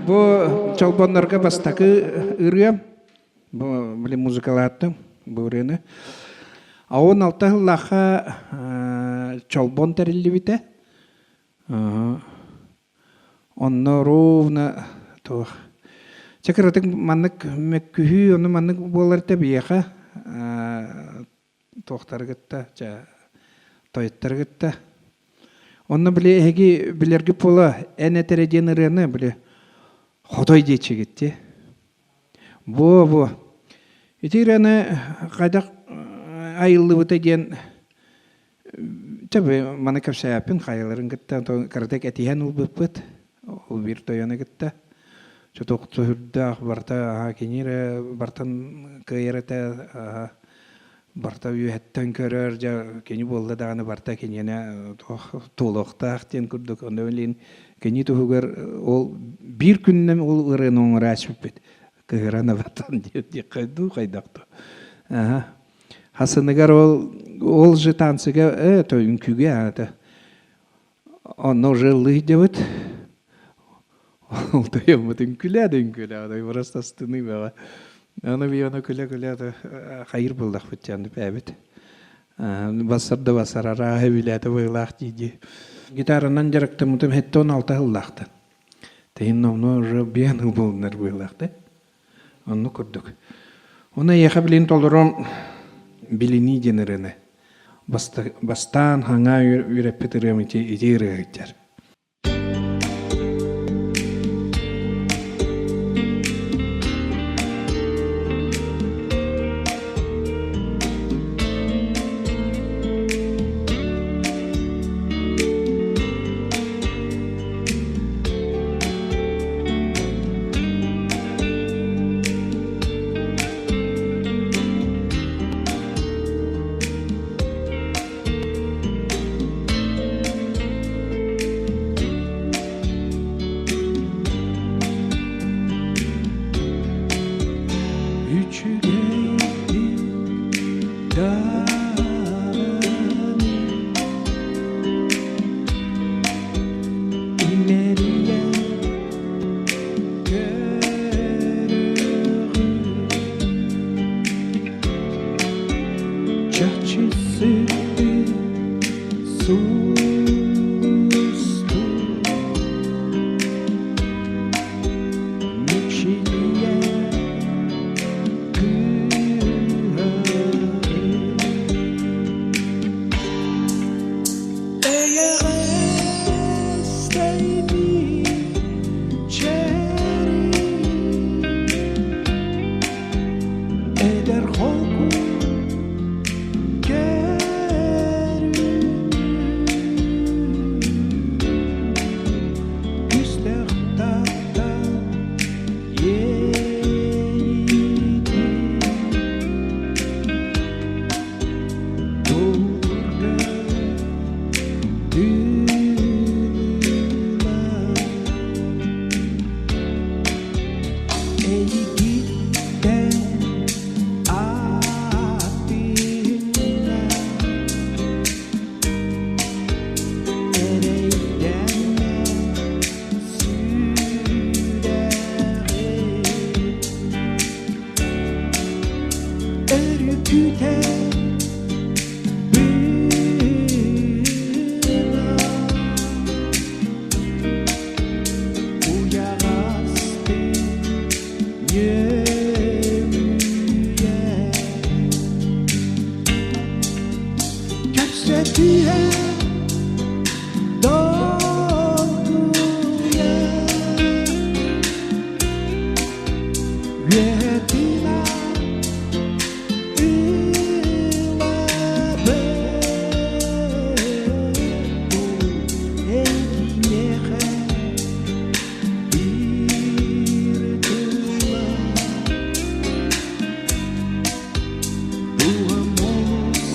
Бу чолбоннорго бастакы ырыа. Бу били музыкалааттым бу ырыаны. 16 сыллаахха чолбон тэриллибитэ. Онно ровно туох чэ кыратык маннык мөккүһүү ону маннык буолар этэ биһиэхэ туохтары кытта чэ тойоттары кытта онно били эһиги билэргит буола эн этэрэ диэн ырыаны били хотой диэччигит дии буо буо ити ырыаны хайдах айыллыбыта диэн Чэ, маны кэпсээппин хайаларын кытта кыратык этиһэн ылбыппыт. Ол биир тойону кытта. Чутук сүрдээх барыта аһа кини эрэ бартан кыайар этэ аһа барыта үөһэттэн көрөр дьэ кини буолла даҕаны барыта киниэнэ туох туолуохтаах диэн курдук онно билин кини туһугар ол биир күнүнэн ол ырыаны оҥорааччыппыт кыһыран абатан диэххэ дуу хайдах дуу аһа Хасыныгар ол ол же танцыга то үҥкүүгэ аата онно уже ыллыы Ол тойоммут үҥкүүлээ да үҥкүүлээ да просто астыныы бөҕө. Аны би ону күлэ-күлэ хайыр буллахпыт дьааны бээбит. Бассар да бассар арааһы билээтэ быылаах дии-дии. Гитаранан дьарыктаммытым 76 сыллаахтан. Тэһин номнуо уже биэн ылбылынар быылаах да. Оннук курдук. Уонна эйиэхэ билин толором билинии диэн ырыаны. Бастаан хаҥаа үөрэппит ырыам ити ити ырыа сылдьар. Үчүгэйдик даҕаны Имэрийэ көрөҕүн Чахчы сыппыт сулустуу Мичилийэ кыыһырын Эдэр холку Күстэх таптал Эйигиттэн ааттыына эрэйдэммэ сүрэҕим Өрүкүтэ быына уйаҕастыы үөмүйэ Кэпсэтиһэ долгуйа Үөһэтинэ эйиэхэ биир тыла дууһам олус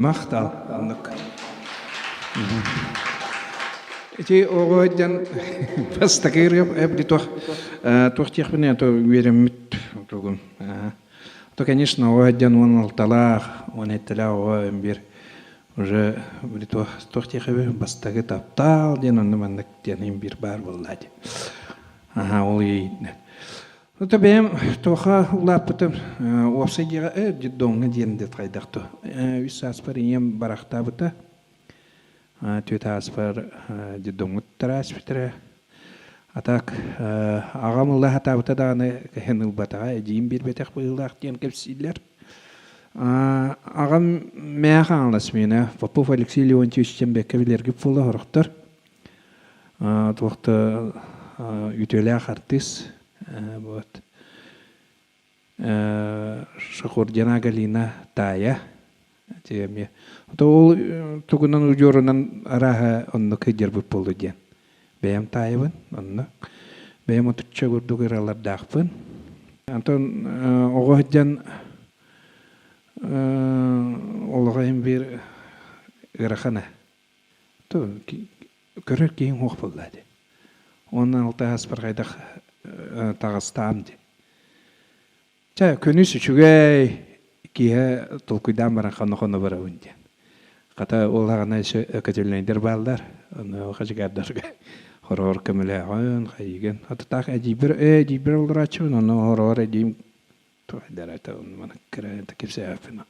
Махтал, оннук. Ити оҕо дьон бастакы ырыам эбди туох туох диэхпиний то үөрэммит тугум. То, конечно, оҕо дьон 16-лаах, 17-лээх оҕо биир уже били туох туох диэхэби бастакы таптаал диэн онно маннык диэн биир баар буолла дии. Аха, ол иэйиитинэн. Ото бэйэм туоха улааппытым уопсай дьиэҕэ э детдомҥа диэн диэт хайдах то үс сааспар ийэм барахтаабыта түөрт ааспар детдомҥа туттара А так аҕам ыла сатаабыта даҕаны кыһын ылбатаҕа эдьиийим биэрбэтэх быһыылаах диэн кэпсииллэр. Аҕам Мээх Хаҥалас миэнэ Попов Алексей Леонтьевич диэн бэккэ билэргит буола сорохтор. Туох да үтүөлээх артыыс. Вот. Шахурдина Галина таайа. Эмиэ. Ол тугунан удьуорунан арааһа оннук сылдьарбыт буолуо диэн. Бэйэм таайабын онно. Бэйэм отучча курдук ыралардаахпын. Онтон оҕо сылдьан олоҕо иһин биир ыарахана. Көрөр киһиҥ суох буолла дии. Уонна алтыһаспар хайдах таҕыстаам дии. Чэ, күнүс үчүгэй, киэһэ толкуйдаан баран хоно-хоно барабын диэн. Хата ол аҕана өссө өкөтүлнэйдэр бааллар, ону хачыгаардарга хороҕор көмөлөөҕүн, хайыгын. Атытаах эдьиийбэр, ээ, эдьиийбэр олорооччубун, ону хороҕор эдьиийим туһайдара маны кыра кэпсээбэппин.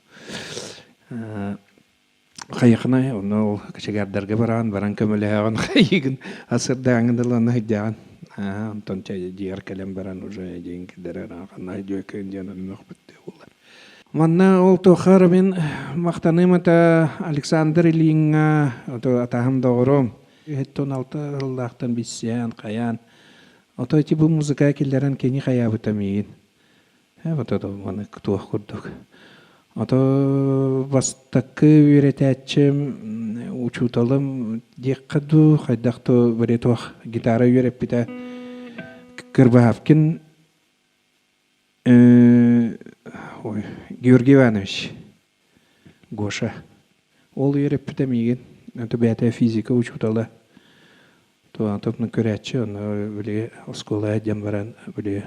Хайыхынай, онно ол кочегардарга бараҕын, баран көмөлөһөҕүн, хайыгын асырдааҥҥын дылы онно сылдьаҕын. Аа, онтон чэ дьиэҕэр кэлэн баран уже дьиэҥ киллэрэр, ханна дьүөкүн диэн оннуохпут буолар. Манна ол туохха мин махтаныым это Александр Ильиҥҥа, атаһым доҕорум, 16 сыллаахтан билсиһэн, хайаан, ото ити бу музыка киллэрэн кини хайаабыта миигин. Вот маны туох курдук. Ото бастакы үөрэтээччим, учууталым диэххэ дуу, хайдах дуу били туох гитара үөрэппитэ Кырбаһавкин ой, Георгий Иванович Гоша. Ол үөрэппитэ миигин. Ото бэйэтэ физика учуутала. Туонатопну көрөөччү, онно били оскуола диэн баран били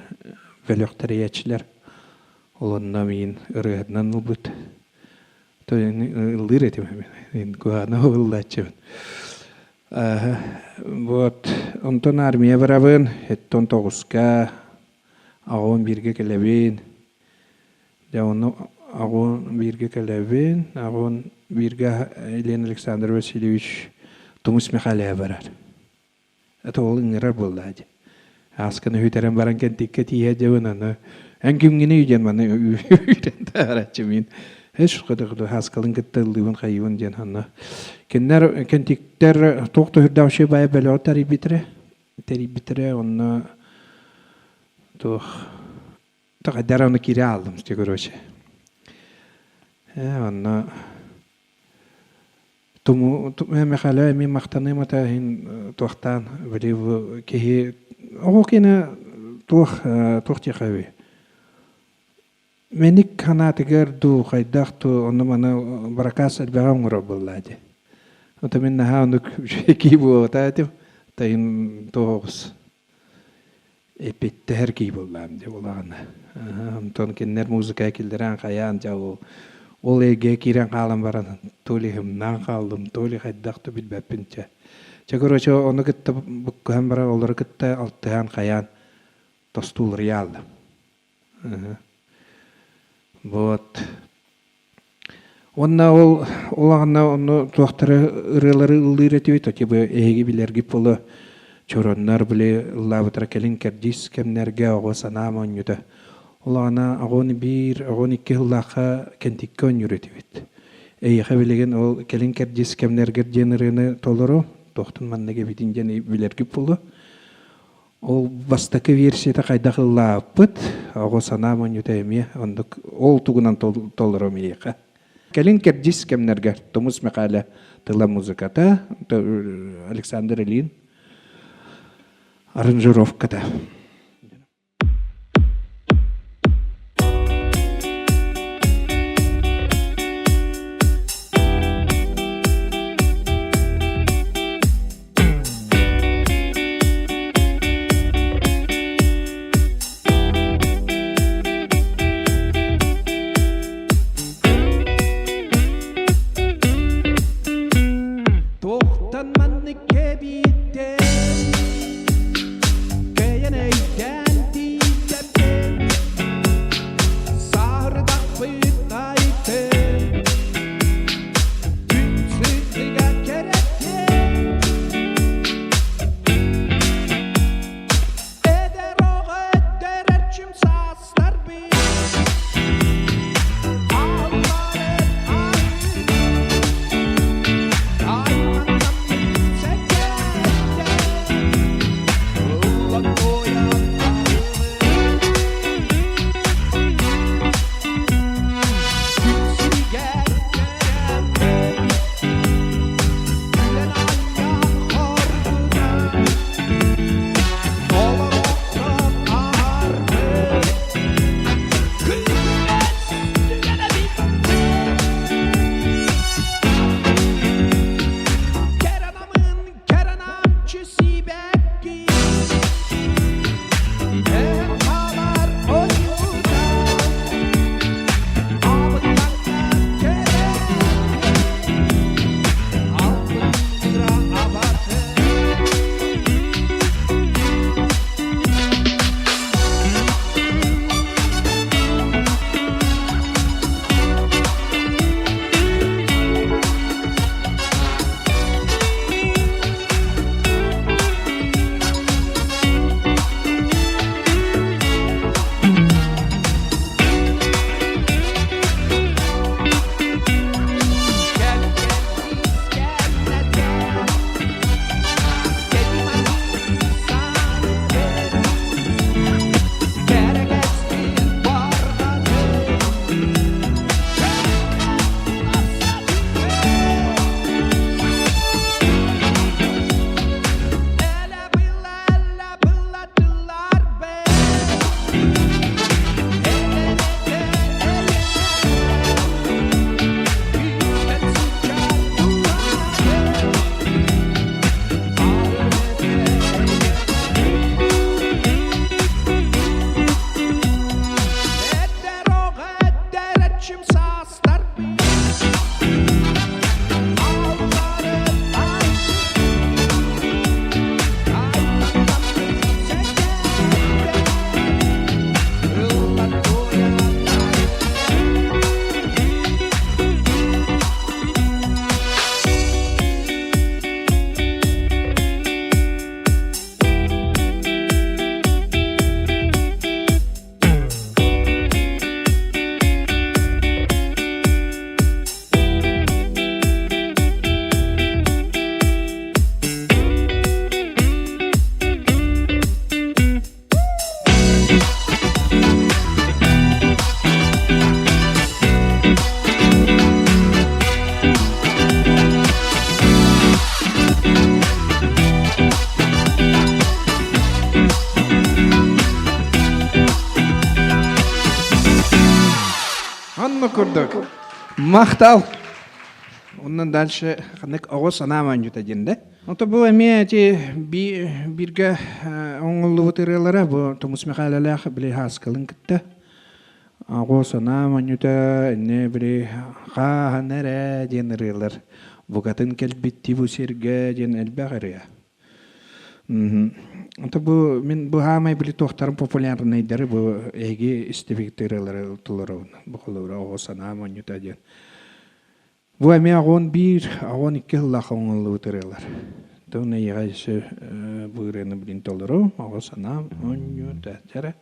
бөлөх тэрийээччилэр ол онно миин ырыаһытынан ылбыт. То ыллыыр этим мин куһаана ыллааччыбын. Вот онтон армия барабын, эттон тоҕуска аҕабын бииргэ кэлэбин. Дьэ ону аҕабын бииргэ кэлэбин, аҕабын бииргэ Елена Александр Васильевич Тумус Михайлович барар. Это ол ыҥырар буолла дии. Аасканы үтэрэн баран кэнтиккэ тиийэ дьэбин аны эн кимҥиний диэн маны үүтэн таараччы мин эш хааскалын кытта ыллыыбын хайыыбын диэн анна кинилэр кэнтиктэр туох да үрдээх үчүгэй баайа бөлөҕү тэрийбитэрэ тэрийбитэрэ онно туох Хайдара ону киирэ ааллым короче. Ээ онно Туму Михаила эмиэ махтаныам этэ иһин туохтаан били бу киһи оҕо киэнэ туох туох диэхэ Мэник санаатыгар дуу хайдах дуу онно маны баракаас элбэҕи оҥорор буоллаа дии. Ото мин наһаа оннук үчүгэй киһи буолбатах этим. Тайын туох оҕус эппиэттэһэр киһи буоллаҕым дии буоллаҕына. Онтон кинилэр музыка киллэрэн хайаан дьэ ол ол эйгэ киирэн хаалан баран то ли ымнаан хааллым, то ли хайдах да билбэппин чэ. Чэ короче ону кытта буккуһан баран олору кытта алтыһан хайаан тостууларыйа ааллым. Вот. Уонна ол улаҕана онно туохтары ырыалары ыллыыр этибит, типа эһиги билэргит буолуо чороннор били ыллаабытара кэлин кэрдиис кэмнэргэ оҕо санаам оонньуута. Улаҕана оҕон биир, оҕон икки сыллаахха кэнтиккэ оонньуур этибит. Эйиэхэ билигин ол кэлин кэрдиис кэмнэргэр диэн ырыаны толору, туохтан маннык эбитин диэн билэргит буолуо. Ол бастакы версията хайдах ыллаабыппыт, оҕо санаа мунньута эмиэ оннук ол тугунан толором эйиэхэ. Кэлин кэрдиис кэмнэргэ Тумус Михайло тыла музыката, Александр Ильин аранжировката. Онно курдук. Махтал. Оннан дальше ханнык оҕо санаа оонньуута диэн да. Ото бу эмиэ ити бииргэ оҥоллубут ырыалара бу Тумус Михайлалаах били Һааскалын кытта оҕо санаа оонньуута инне били хааһан эрэ диэн ырыалар букатын кэлбиттии бу сиргэ диэн элбэх ырыа. Ото бу мин бу хаамай били туохтарын популярнайдары бу эһиги истибит ырыалары толоробун. Бу холобура оҕо санаа оонньуута диэн. Бу эмиэ 11, 12 сыллаах оҥоһуллубут ырыалар. Тон эйиэхэ өссө бу ырыаны билин толору, оҕо санаам оонньуута дьэрэ.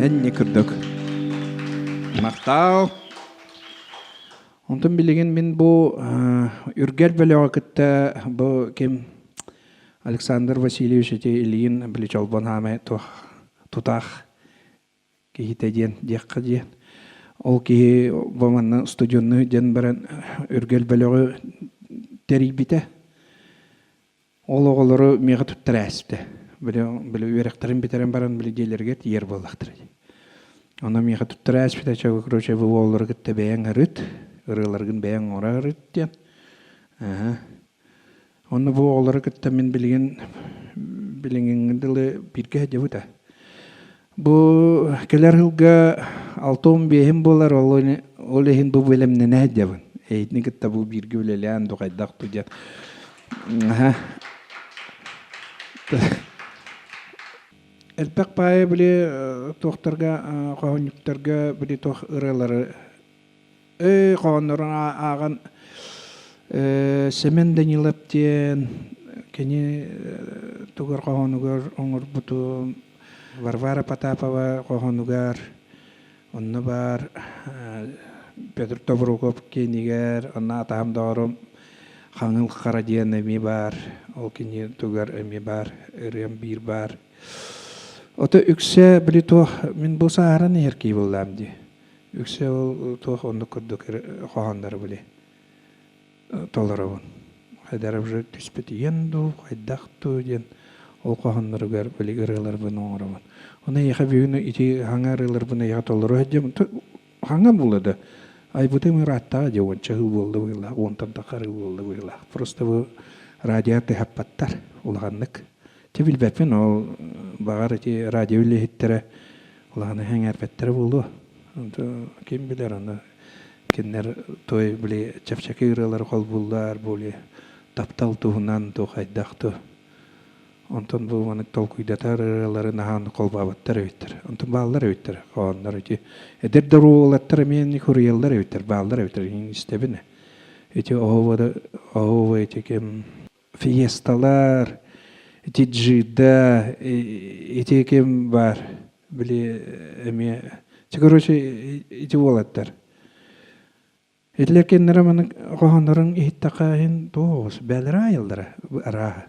Энни курдук. Махтал. Онтон билигин мин бу Үргэл бөлөҕү кытта бу ким Александр Васильевич ити Ильин били Чолбон хаамай тутаах киһитэ диэн диэххэ диэн. Ол киһи бу манна студенныы диэн баран Үргэл бөлөҕү тэрийбитэ. Ол оҕолору миэхэ туттара ээспитэ. Били, били үөрэхтэрин бүтэрэн баран били дьиэлэригэр тиийэр буоллахтара дии. Онно миэхэ туттара ээспитэ, чэ, короче, бу оҕолору кытта бэйэҥ ырыт, ырыаларгын бэйэҥ оҥоро ырыт диэн. Аһа. Онно бу оҕолору кытта мин билигин билиҥҥи дылы бииргэ сылдьабыт ээ. Бу кэлэр сылга 65-им буолар, ол, ол иһин бу бэлэмнэнэ сылдьабын. Эйитини кытта бу бииргэ үлэлээн ду хайдах ду диэн. Элбэх баайы били туохтарга хоһоонньуктарга били туох ырыалары Эй, хоһооннорун ааҕан Сэмэн Данилов диэн кини тугар хоһоонугар оҥорбутум Варвара Потапова хоһоонугар онно баар Петр Тобуруков киэнигэр онно атаһым доҕорум Хаҥыл Хара диэн эмиэ баар ол кини тугар эмиэ баар ырыам биир баар Ото үксэ били туох мин бу сааһыран иһэр киһи буоллаам дии Үксэ ол туох оннук курдук хоһооннору били толоробун. Хайдара уже түспүтүйэн дуу, хайдах дуу диэн ол хоһоонноругар били ырыаларбын оҥоробун. Ону эйиэхэ бүгүн ити хаҥа ырыаларбын эйиэхэ толоро сылдьабын. Хаҥа буолла да айбытым ырааттаҕа дьэ уонча сыл буолла быһыылаах, уонтан тахха ырыы буолла быһыылаах. Просто бу радио тыһаппаттар улаханнык. Чэ билбэппин ол баҕар ити радио үлэһиттэрэ улаханы сэҥээрбэттэрэ буолуо. Ким билэр ону кинилэр той били чэпчэки ырыалары холбууллар били таптал туһунан ту хайдах ту онтон бу маннык толкуйдатар ырыалары наһаа холбообуттар эбиттэр. Онтон бааллар эбиттэр хоһооннор ити эдэр да уолаттар эмиэ инник суруйаллар эбиттэр бааллар эбиттэр истэбин ити оһуоба ити ким фиесталар ити джида ити ким баар били эмиэ короче ити уолаттар итилэр кинилэрэ маны хоһооннорун иһиттэххэ иһин туох бээлэрэ айыллара арааһа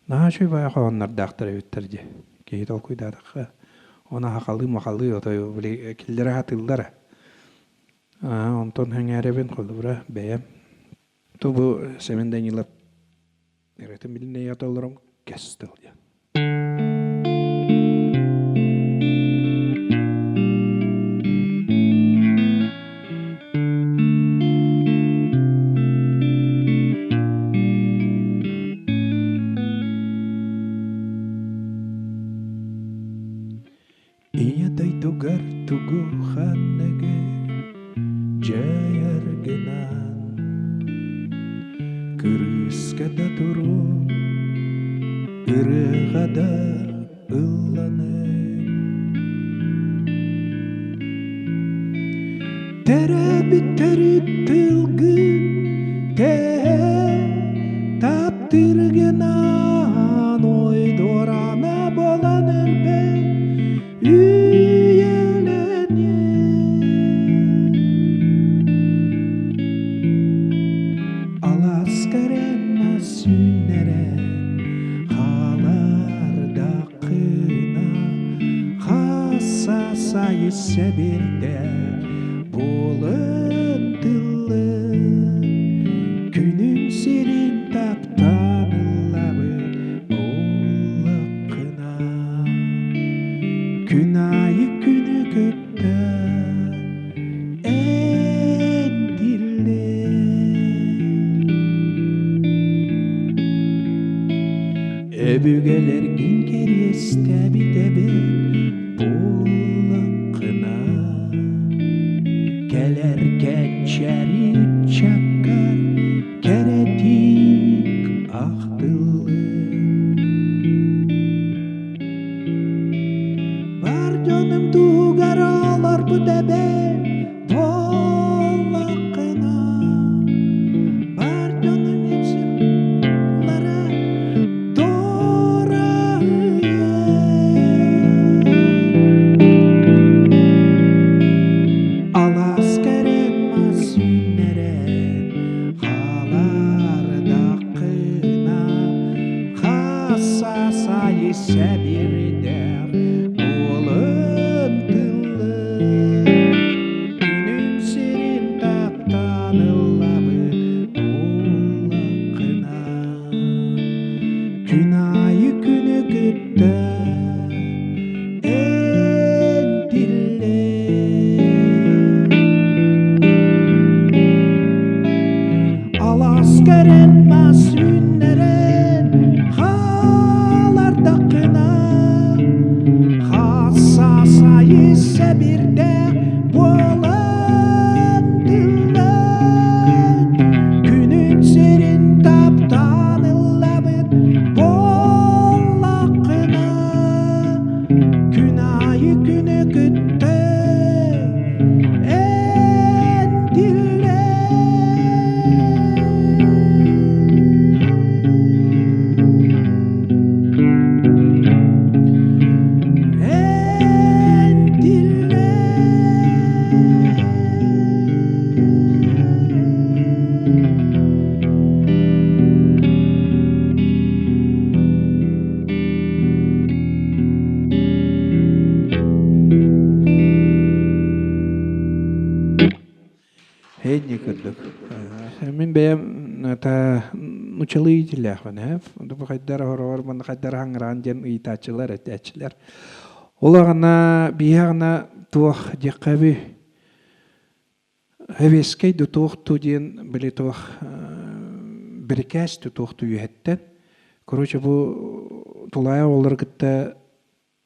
наһаа үчүгэй баайа хоһооннордоохтор эбиттэр дии киһи толкуйдаатахха оны хахалыы махалыы отой били киллэрэ сатыыллара онтон сэҥээрэбин холобура бэйэм То бу Сэмэн Данилов ырыатын билинэ олорон кэс тыл диэн. Ийэ дойдугар тугу ханныгы дьайар гынан Кырыыска да туруом, ырыаҕа да ылланыам Төрөөбүт төрүт тылгын тэһэ таптыыргынан ой дуораана буолан өлбөт үйэлэниэ Алааска эрэ мас үүннэрэ хаалардаххына хаса сайы сэбирдэ буолан тыллын күнүн сирин таптаан ыллабыт буоллаххына күн аайы күнү кытта Өбүгэлэргин кэриэстээбит эбит буоллаххына, кэлэр кэнчээри ыччаккар кэрэтик ахтыллын. Бар дьонум туһугар олорбут эбээт буоллаххына, бар дьонум ипсилара туора үйэ. аайы сэбирдэх буолан тыллын Күнүм сирин таптаан ыллабыт буоллаххына Күн аайы күнү кытта эн Алаас кэрэн мас үүннэрэн хаалардаххына хас саас айы сэбирдэх буолан тыллан күнүн сирин таптаан ыллабыт буоллаххына Күн аайы күнү кытта эн Эн Хейни курдук. Мин бэйэм это нучалыы иитиллээхпин ээ. Бу хайдар хороҕор манна хайдар хаҥыраан диэн ыйытааччылар, этээччилэр. Ол аҕана биһи аҕана туох диэххэ Сэбиэскэй да туох диэн били туох бирикээс да туох үөһэттэн. Короче, бу тулаайах оҕолору кытта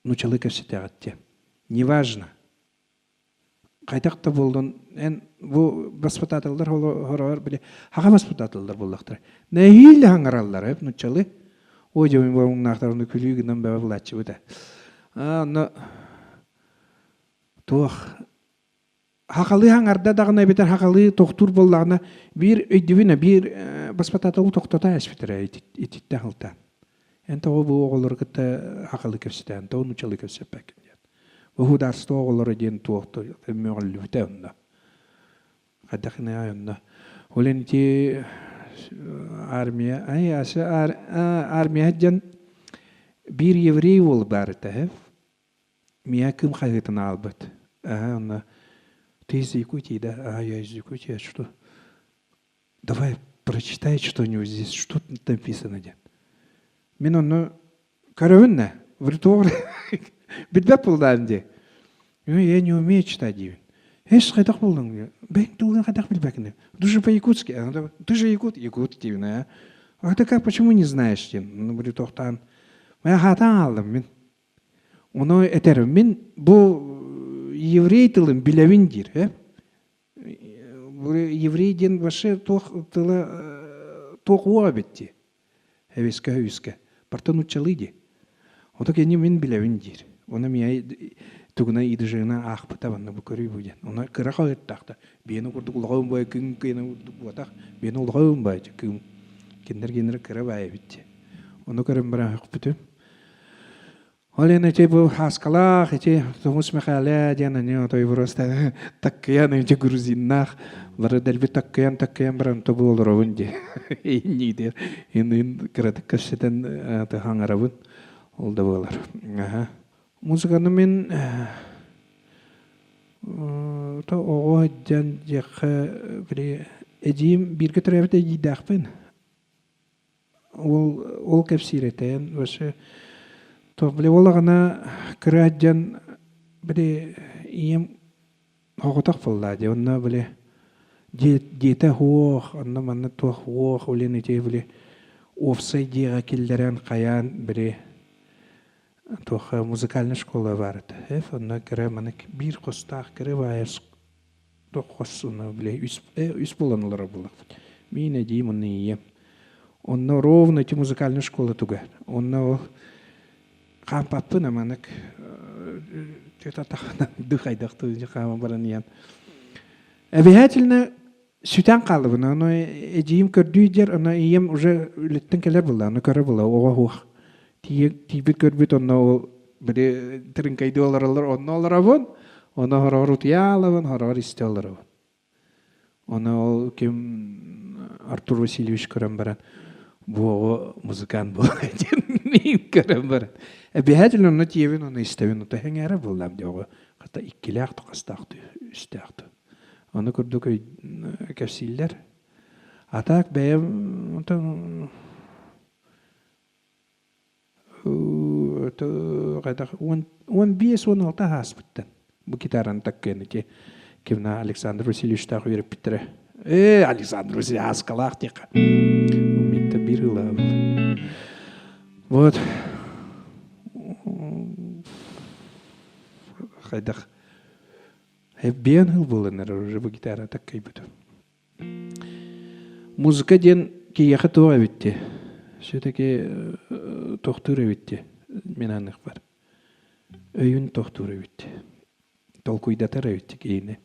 нуучалыы кэпсэтэҕит диэн. Неважно. Хайдах да буоллун, эн бу баспытааталлар хороҕор били хаха баспытааталлар буоллахтара. Нэһиилэ хаҥараллар эп нууччалыы. Ой дьэ муҥнаахтарыны күлүү гынан бэбэ булааччыбыт ээ. Онно туох Хахалыы хаҥарда даҕаны эбэтэр хахалыы тохтуур буоллаҕына биир өйдүбүнэ биир баспатааталыы тохтото ааспыттара ититтэн сылтаан. Эн тоҕо бу оҕолору кытта хахалыы кэпсэтээн, тоҕо нууччалыы кэпсэппэккин диэн. Государство оҕолоро диэн туох мөҕүллүбүтэ онно. Хайдах гына онно. Ол ити армия, ай армия диэн биир еврей уол баар этэ. Миэхэ кым хаһыытын аалбыт. Аһа, онно ты из Якутии, да? А, я из Якутии, а что? Давай прочитай что-нибудь здесь, что тут написано диэн. Мин онно көрөбүн да, виртуал билбэт буоллаҕым дии. Я не умею читать диибин. Эс хайдах буоллуҥ? Бэйэҥ тылгын хайдах билбэккин? Ты же по-якутски. Ты же якут? Якут диибин, а? А ты как, почему не знаешь диэн. Ну, били тохтаан. Мен хаатаан хааллым мин. Ону этэр, мин бу еврей тылын билэбин диир, э? Еврей диэн вообще туох тыла туох уо эбит дии. Эбискэ үскэ. Барта нуччалыы дии. Ото кини мин билэбин диир. Оны мия тугуна идыжына аахпыта банна бу көрүй бу диэн. Оны кыра хаһыттаахта. Биэни курдук улахан бай күн кыйына курдук буотах. Биэни улахан бай кым. Киндер киндер кыра бай эбит дии. Ону көрөн баран хөкпүтүм. Ол иһин ити бу Һааскалаах, ити Тумус Мэхээлэ диэн они отой просто таккыйан ити грузиннаах бары дэлби таккыйан таккыйан баран тобу олоробун дии. Инниидер ин кыратык кэпсэтэн хаҥарабын. Ол да буолар. Аха. Музыканы мин то оҕо сылдьан диэххэ били эдьиийим бииргэ төрөөбүт эдьиийдээхпин. Ол ол кэпсиир этэ вообще то били ол аҕана кыра дьон били ийэм оҕотох буолла дии онно били дьиэтэ суох онно манна туох уох блин ити били уопсай дьиэҕэ киллэрэн хайаан били туох музыкальная школа баар этэ онно кыра маны биир хостоох кыра баайар хос бile үс үс буолан олорор буоллахпыт. Мин эдьиийим онно ийэм. Онно ровно ити музыкальная школа туга. Онно ол хаампаппын аманык тахынан дыхайдах хааман баран ийэн. Обязательно сүтэн хаалыбын. Ону эдьиийим көрдүү дьэр, ону ийэм уже үлэттэн кэлэр буолла, ону көрө буолла, оҕо суох. Тиийбит көрбүт онно ол били тырыҥкайдыы олороллор, онно олоробун, ону хороҕор утуйа аалабын, хороҕор истэ олоробун. Ону ол ким Артур Васильевич көрөн баран бу оҕо музыкант буолар диэн. Мин көрөн баран. Обязательно онно тиийэбин, ону истэбин, ото эҥээрэ буоллаам дии оҕо. Хата иккилээх да хастаах дуу, үстээх дуу. Ону курдук кэпсииллэр. А так бэйэм онтон хайдах 15-16 ааспыттан бу гитараны таккыан ити кимна Александр Васильевичтаах үөрэппиттэрэ. Ээ, Александр Васильевич ааскалаах диэххэ. Митта биир ылаабыт. Вот. Хайдах биэн хыл буолан эрэр уже бу гитара таккайбыт. Музыка диэн киһиэхэ туох эбит дии? Все-таки тохтуур эбит дии, мин аныахпар. Өйүн тохтуур эбит дии. Толкуйдатар эбит дии киһини.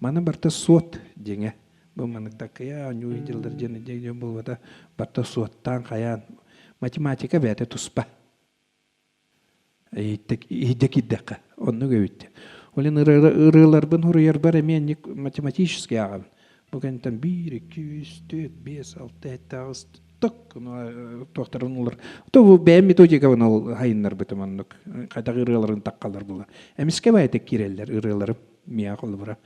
Маны барыта суот дьиҥэ. Бу маннык таккыйа оонньуу дьыллар диэн диэн буолбата. Барыта суоттаан хайаан. Математика бэйэтэ туспа. Иһирдьэ киирдэххэ, оннук эбит. Ол иһин ырыаларбын суруйарбар эмиэ инник математически ааҕабын. Бу кэнниттэн биир, икки, үс, түөрт, биэс, алта, сэттэ, аҕыс ток туохтарын улар. То бу бэйэм методикабын ол хайыннарбытым оннук. Хайдах ырыаларын таккалар була. Эмискэ баайытык киирэллэр ырыаларым миэхэ холобура.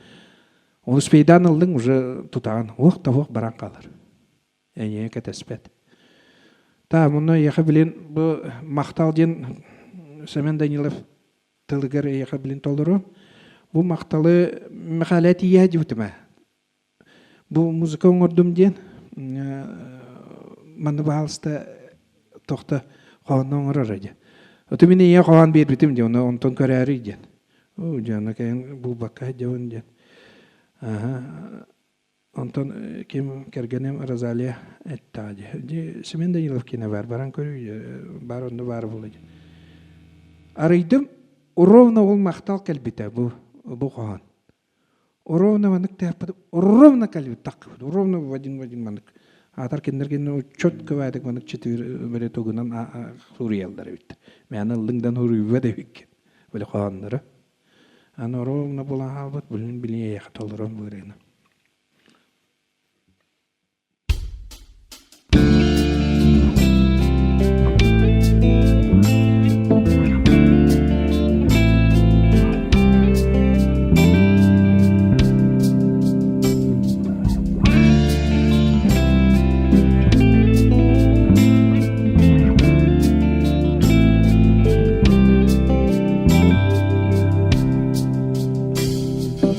Оны успейдаан ыллыҥ уже тутаҕын уох да уох баран хаалар. Эйиэхэ кэтэспэт. Та муну эйиэхэ билин бу махтал диэн Семен Данилов тылыгар эйиэхэ билин толору. Бу махталы Михаил тиийэ диэбитимэ. Бу музыка оҥордум диэн манна баһаалыста тохто хоһоону оҥорор диэн. Оту мин ийэ хоһоон биэрбитим диэн, онтон көрөөрүй диэн. Оо, дьэ, кэлин булбакка сылдьабын диэн. Аха. Онтон ким кэргэним Розалия эттэҕэ дии. Дии Семен Данилов киинэ баар, баран көрүй, баар онно баар буолла дии. Арыйдым, ровно ол махтал кэлбитэ бу бу хоһоон. Ровно маннык тээппит, ровно кэлбит таххыбыт, ровно в один в один маннык. Аатар кинилэр кинини четко баайдык маннык четыре били тугунан суруйаллар эбит. Мээнэ ыллыҥдан суруйбат эбиккин. Били хоһооннору. Аны ровно буолан хаалбыт, билин билин эйиэхэ толорон быарыына.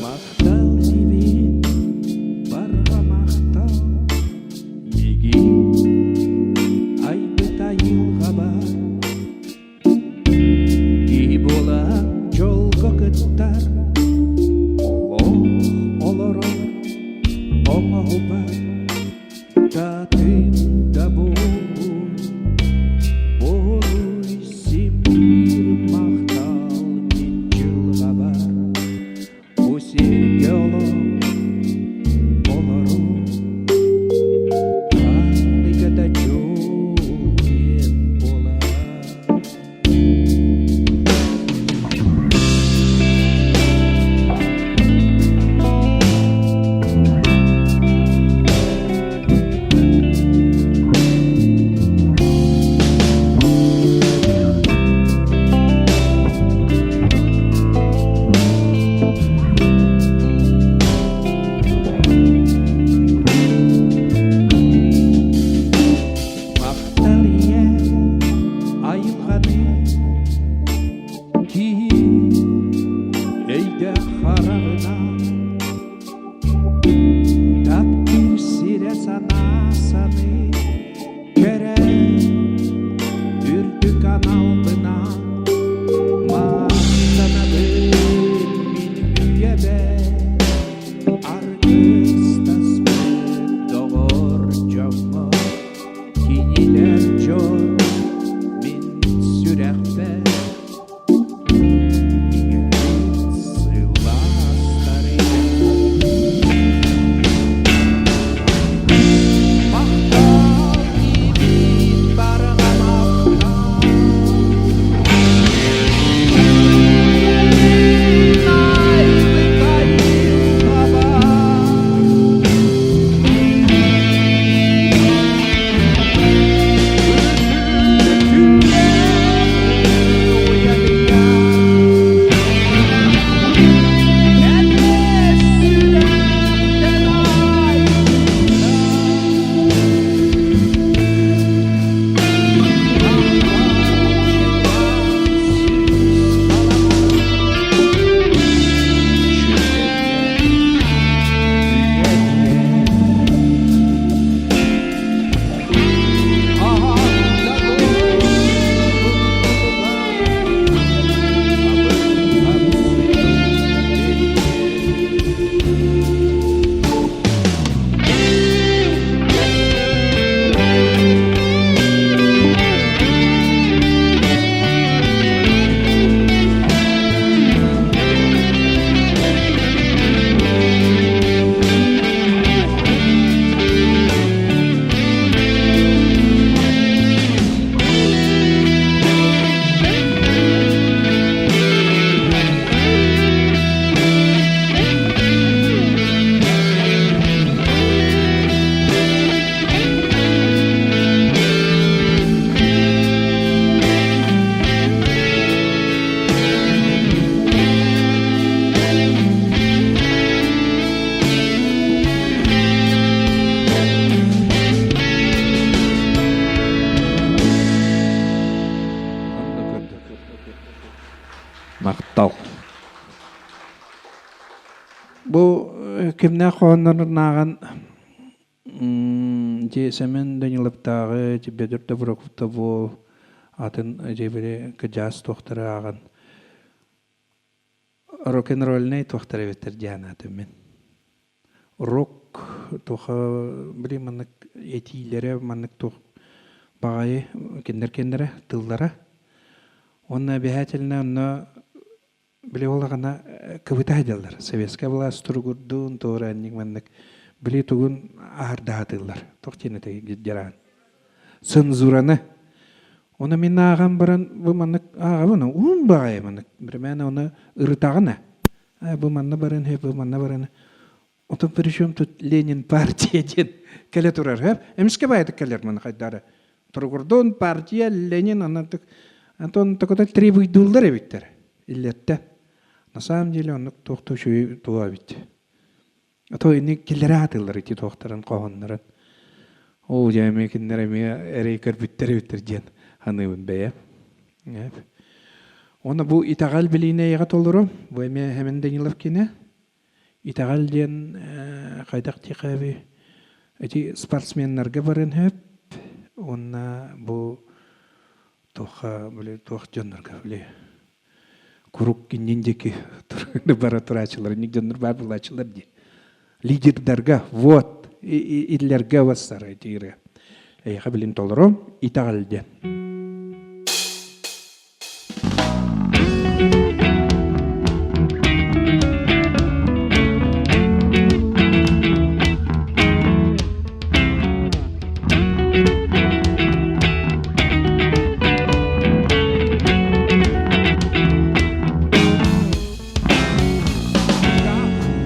Махтал диибин. Махтал. Бу кимнээх хоһооннорунааҕын Дьи Сэмэн Даниловтааҕы, Бөдүр Доброковта бу атын дьиэбили кыдьаас туохтары ааҕан рок-н-ролльнай туохтар эбиттэр диэн аатым мин. Рок туха били маннык этиилэрэ маннык туох баҕайы кинилэр кэннэрэ тыллара. Уонна обязательно онно били олаҕына кыбыта сылдьаллар. Советская власть туругурдун, туораанньык маннык били тугун аһардаһатыыллар. Туох диэн этэй дьараан. Цензураны. Оны мин ааҕан баран бу маннык ааҕабын уун баҕайы маннык бирэмээн оны ырытаҕына бу манна баран бу манна баран Отон причем тут Ленин партия диэн кэлэ турар һэр. Эмискэ баайдык кэлэр маны хайдары. Туругурдун партия Ленин анатык Антон такой требуйдууллар эбиттэр иллеттен. На самом деле оннук туох үчүгэй туа эбит. А то ини киллэрэ атыллар ити туохтарын хоһоннорун. Оо дьэ эмиэ кинилэр эмиэ эрэй көрбүттэр эбиттэр диэн саныыбын бэйэм. Уонна бу итэҕэл билиини эйэҕэ толору. Бу эмиэ Хэмэн Данилов кинэ. Итэҕэл диэн хайдах диэхээбий ити спортсменнарга барыан сөп уонна бу туохха били туох дьоннорго били курук иннин диэки бара турааччылар инник дьоннор баар буолааччылар дии лидердарга вот иллэргэ бассар ити эйиэхэ билин толору итэҕэл диэн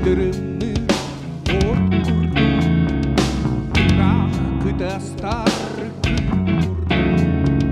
Дырымныыр от курдук, ыраах кытастар күн курдук.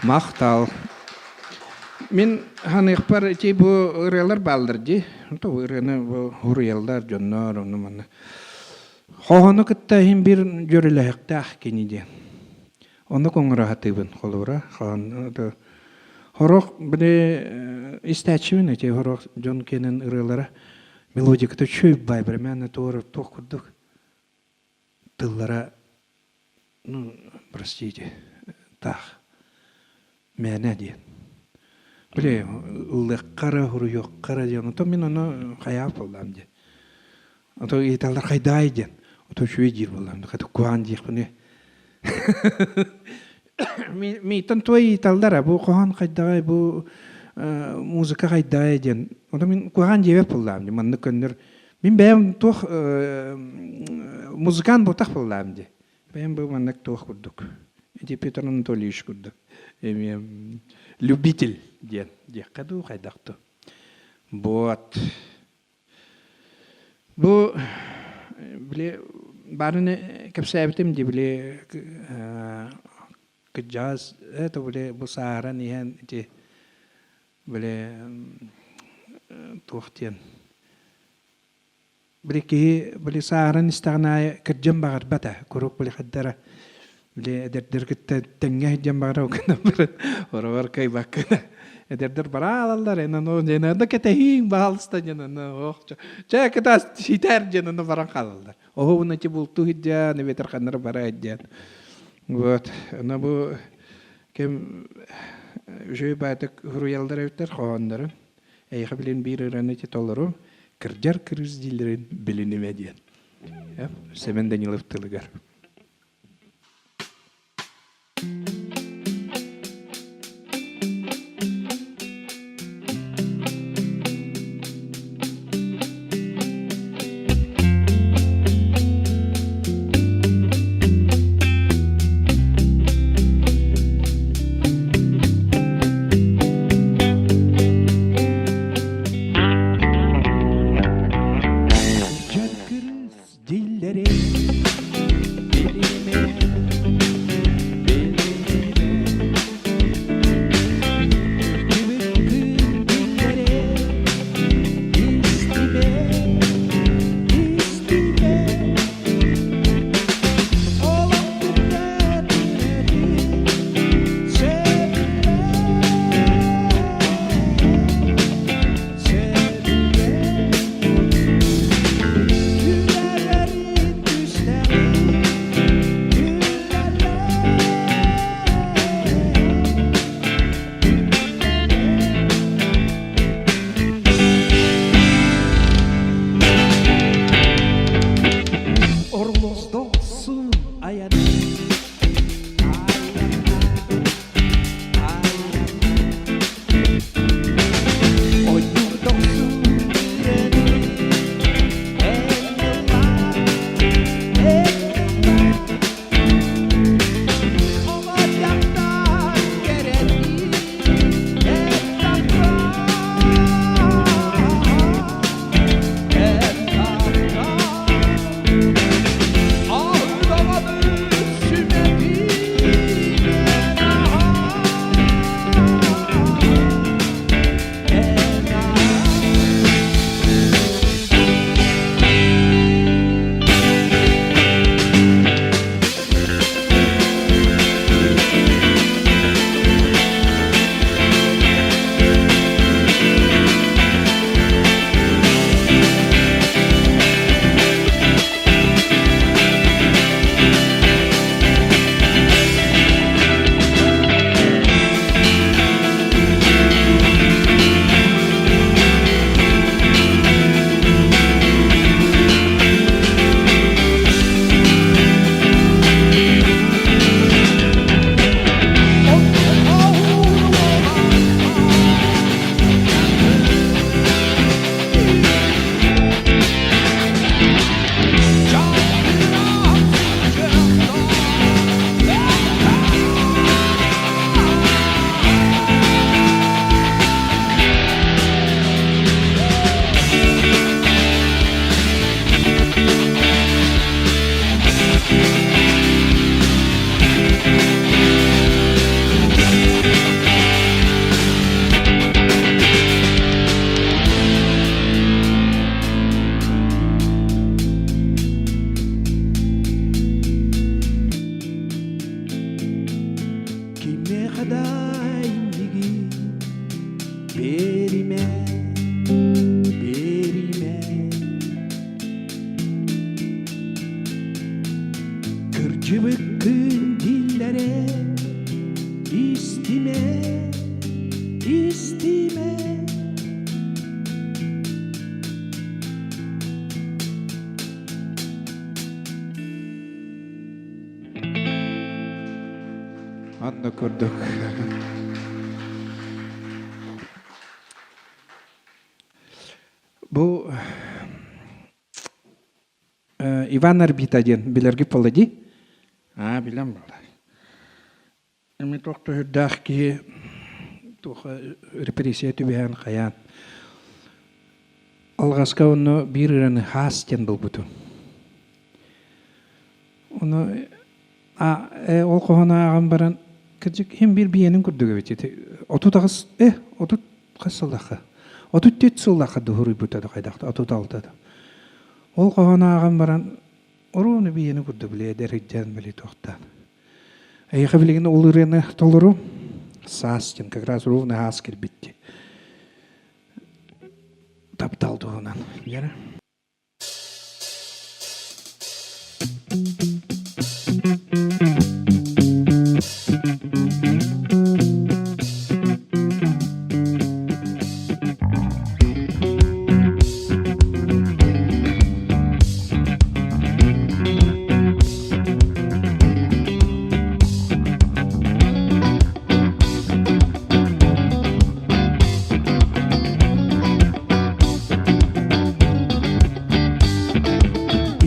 Махтал. Мин ханыахпар ити бу ырыалар бааллар дии. То ырыаны бу хуруйаллар дьоннор ону манна. Хоһону кытта иһин бир дьөрүлэһиктээх кини диэн. Оннук оҥоро сатыыбын холобура. Хорох били истээччибин ити хорох дьон киэнин ырыалара мелодиката үчүгэй бай бременно туор туох курдук тыллара ну простите таах мээнэ диэн били ыллыахха хуруйуохха эрэ диэн оттон мин ону хайаах буоллаам диэн ото ыйыталлар хайдаай диэн ото үчүгэй диир буоллаам хата куһаҕан диэхпиний Миитэн туой ыйыталлар бу хоһоон хайдаҕай бу музыка хайдаҕай диэн ону мин куһаҕан диэбэт буоллаам дии маннык көннөр мин бэйэм туох музыкант буолтах буоллаам дии бэйэм бу маннык туох курдук ити Петр Анатольевич курдук эмиэ любитель диэн диэххэ дуу хайдах дуу вот Бу били баарын кэпсээбитим дии били кырдьаҕас это били бу сааһыран иһэн ити били туох диэн били киһи били сааһыран истэҕин аайы кырдьан баҕарбат ээ куруук били хайдара Били эдэрдэр кытта тэҥҥэ сылдьан баҕара гынан баран оробор кыайбаккын эдэрдэр бара алаллар эн ону диэн да кэтэһииҥ баһаалыста диэн ону ох чэ кытаас ситэр диэн ону баран хаалаллар оһуобун ити бултуу сылдьан эбэтэр ханнара бара диэн вот ону бу ким үчүгэй баайтык суруйаллар эбиттэр хоһооннорун эйиэхэ билин биир ырыаны ити толору кырдьар кырыыс дииллэрин билинимэ диэн Сэмэн Данилов тылыгар Кырдьар Диллэри билимэ, билимэ Түбүк күн истимэ, истимэ Олох түбэтин сөбүлээ, сөбүлээ. Чыбыккын дииллэрэ истимэ, истимэ. Анна курдук. Бу Иван Арбита диэн билэргит буолла дии? Аа, билэн буолла. Эми туох төһүрдээх киһи туох репрессия түбэһэн хайаан алҕаска онно биир ыраны хаас диэн булбутум. Ону а, ол хоһону ааҕан баран кырдьык иһин биир биэнин курдук эбит ити 38 э 30 хас сыллаахха 34 сыллаахха дуһуруйбута да хайдах 36 да ол хоһоону ааҕан баран оруону биэни курдук били эдэр сылдьан били туохтаан эйиэхэ билигин ол ырыаны толору саас диэн как раз ровно аас кэлбит таптал туһунан Вера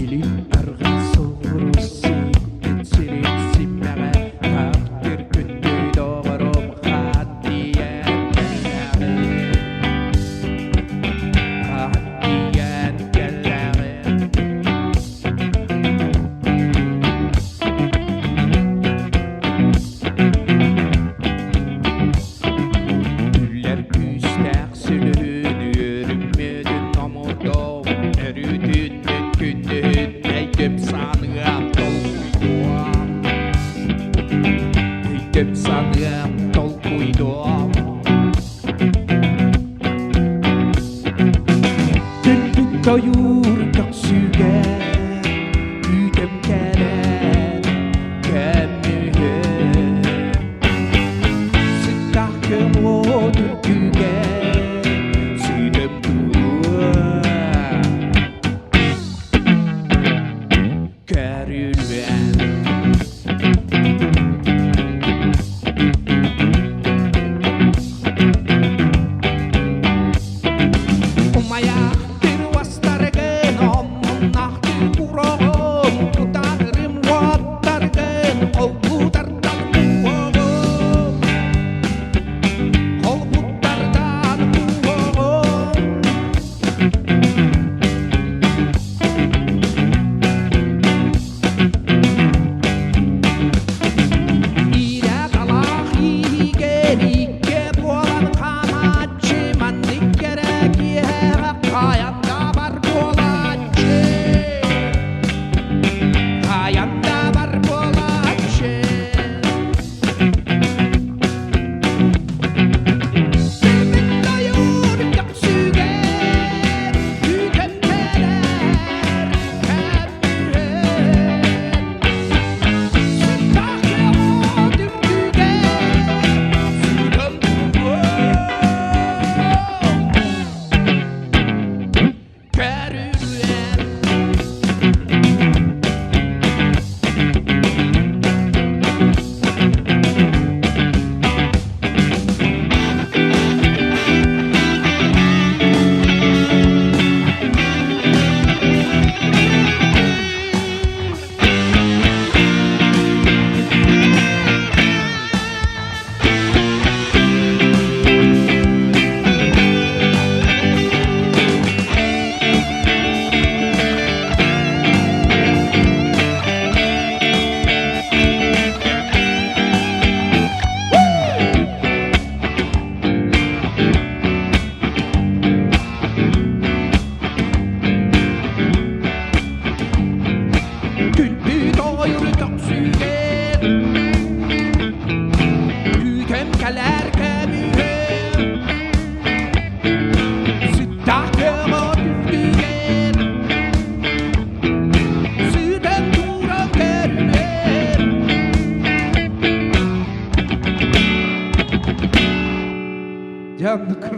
Илин арҕаа соҕуруу.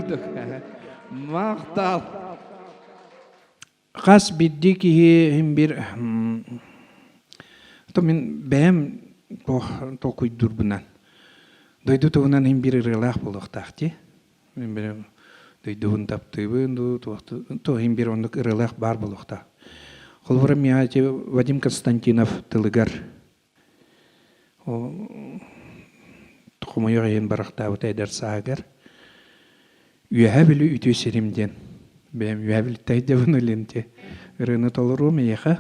курдук. Махтал. Хас биирдии киһи иһин биир то мин бэйэм толкуйдуурбунан дойду туһунан иһин биир ырыалаах буолуохтаах дии. Мин бэйэм дойдубун таптыыбын дуу, туох иһин биир оннук ырыалаах баар буолуохтаах. Холобура, миэхэ Вадим Константинов тылыгар хомойуох иһин барахтаабыта эдэр сааһыгар Үөһээ Бүлүү үтүө сирим диэн бэйэм Үөһээ Бүлүүттэн сылдьабын илин ырыаны толоруом эйиэхэ.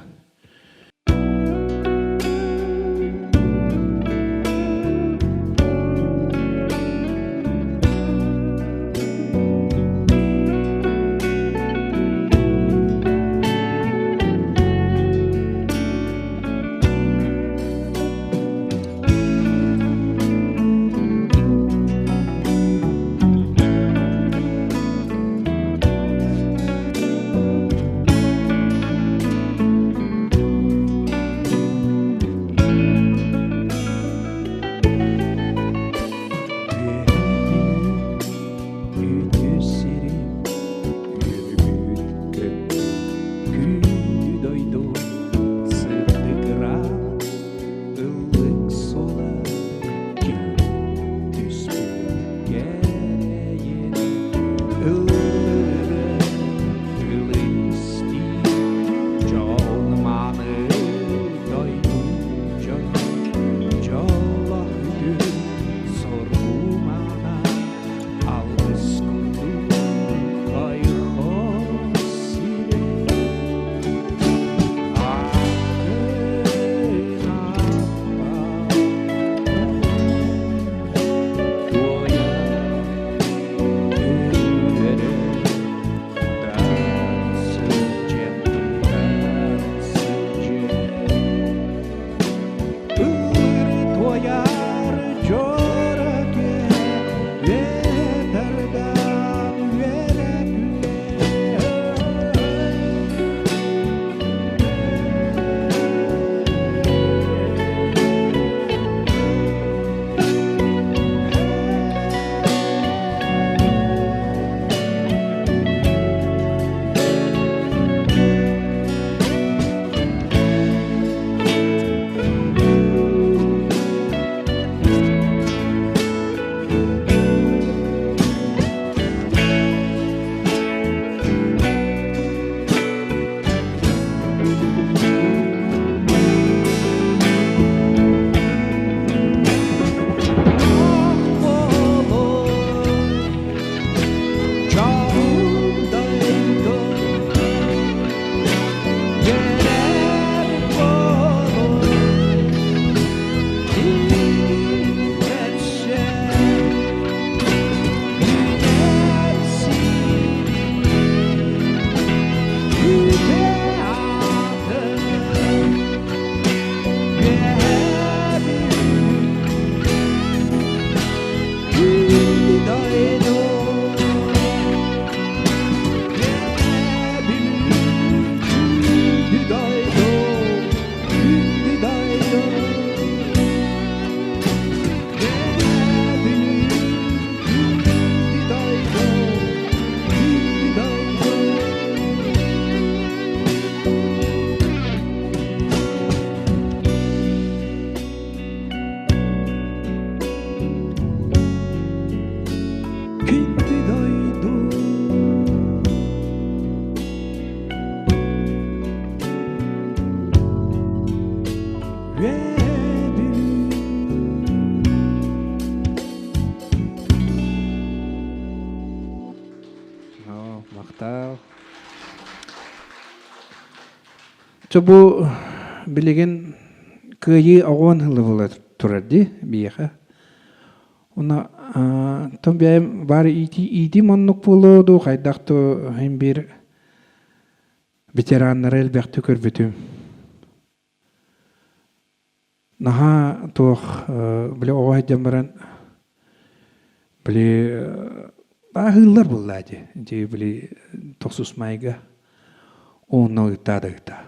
Үтүө сири үөрбүт көппүт күндү дойду сырдык ыраах ыллык суола ким түспүт кэрэйин ыллыры тылы истии дьон мааны дойду дьоно дьоллоох үтүө соргу маана алгыс курдук ойхо сирэ Туойар дьоро киэһэ үөтэрдээн үөрэ Күндү дойду Махтал. Чо бу билигин кыайыы оҕуон ылы була турар дии биһиэхэ. Уна том бэйэм баар иитиим оннук буолуо дуу хайдах дуу иһин биир ветераннары элбэхтик көрбүтүм. Наһаа туох били оҕо сылдьан баран били ааһыыллар буоллаа дии. Дии били тохсус маайга уонна ыытаа да ыытаа.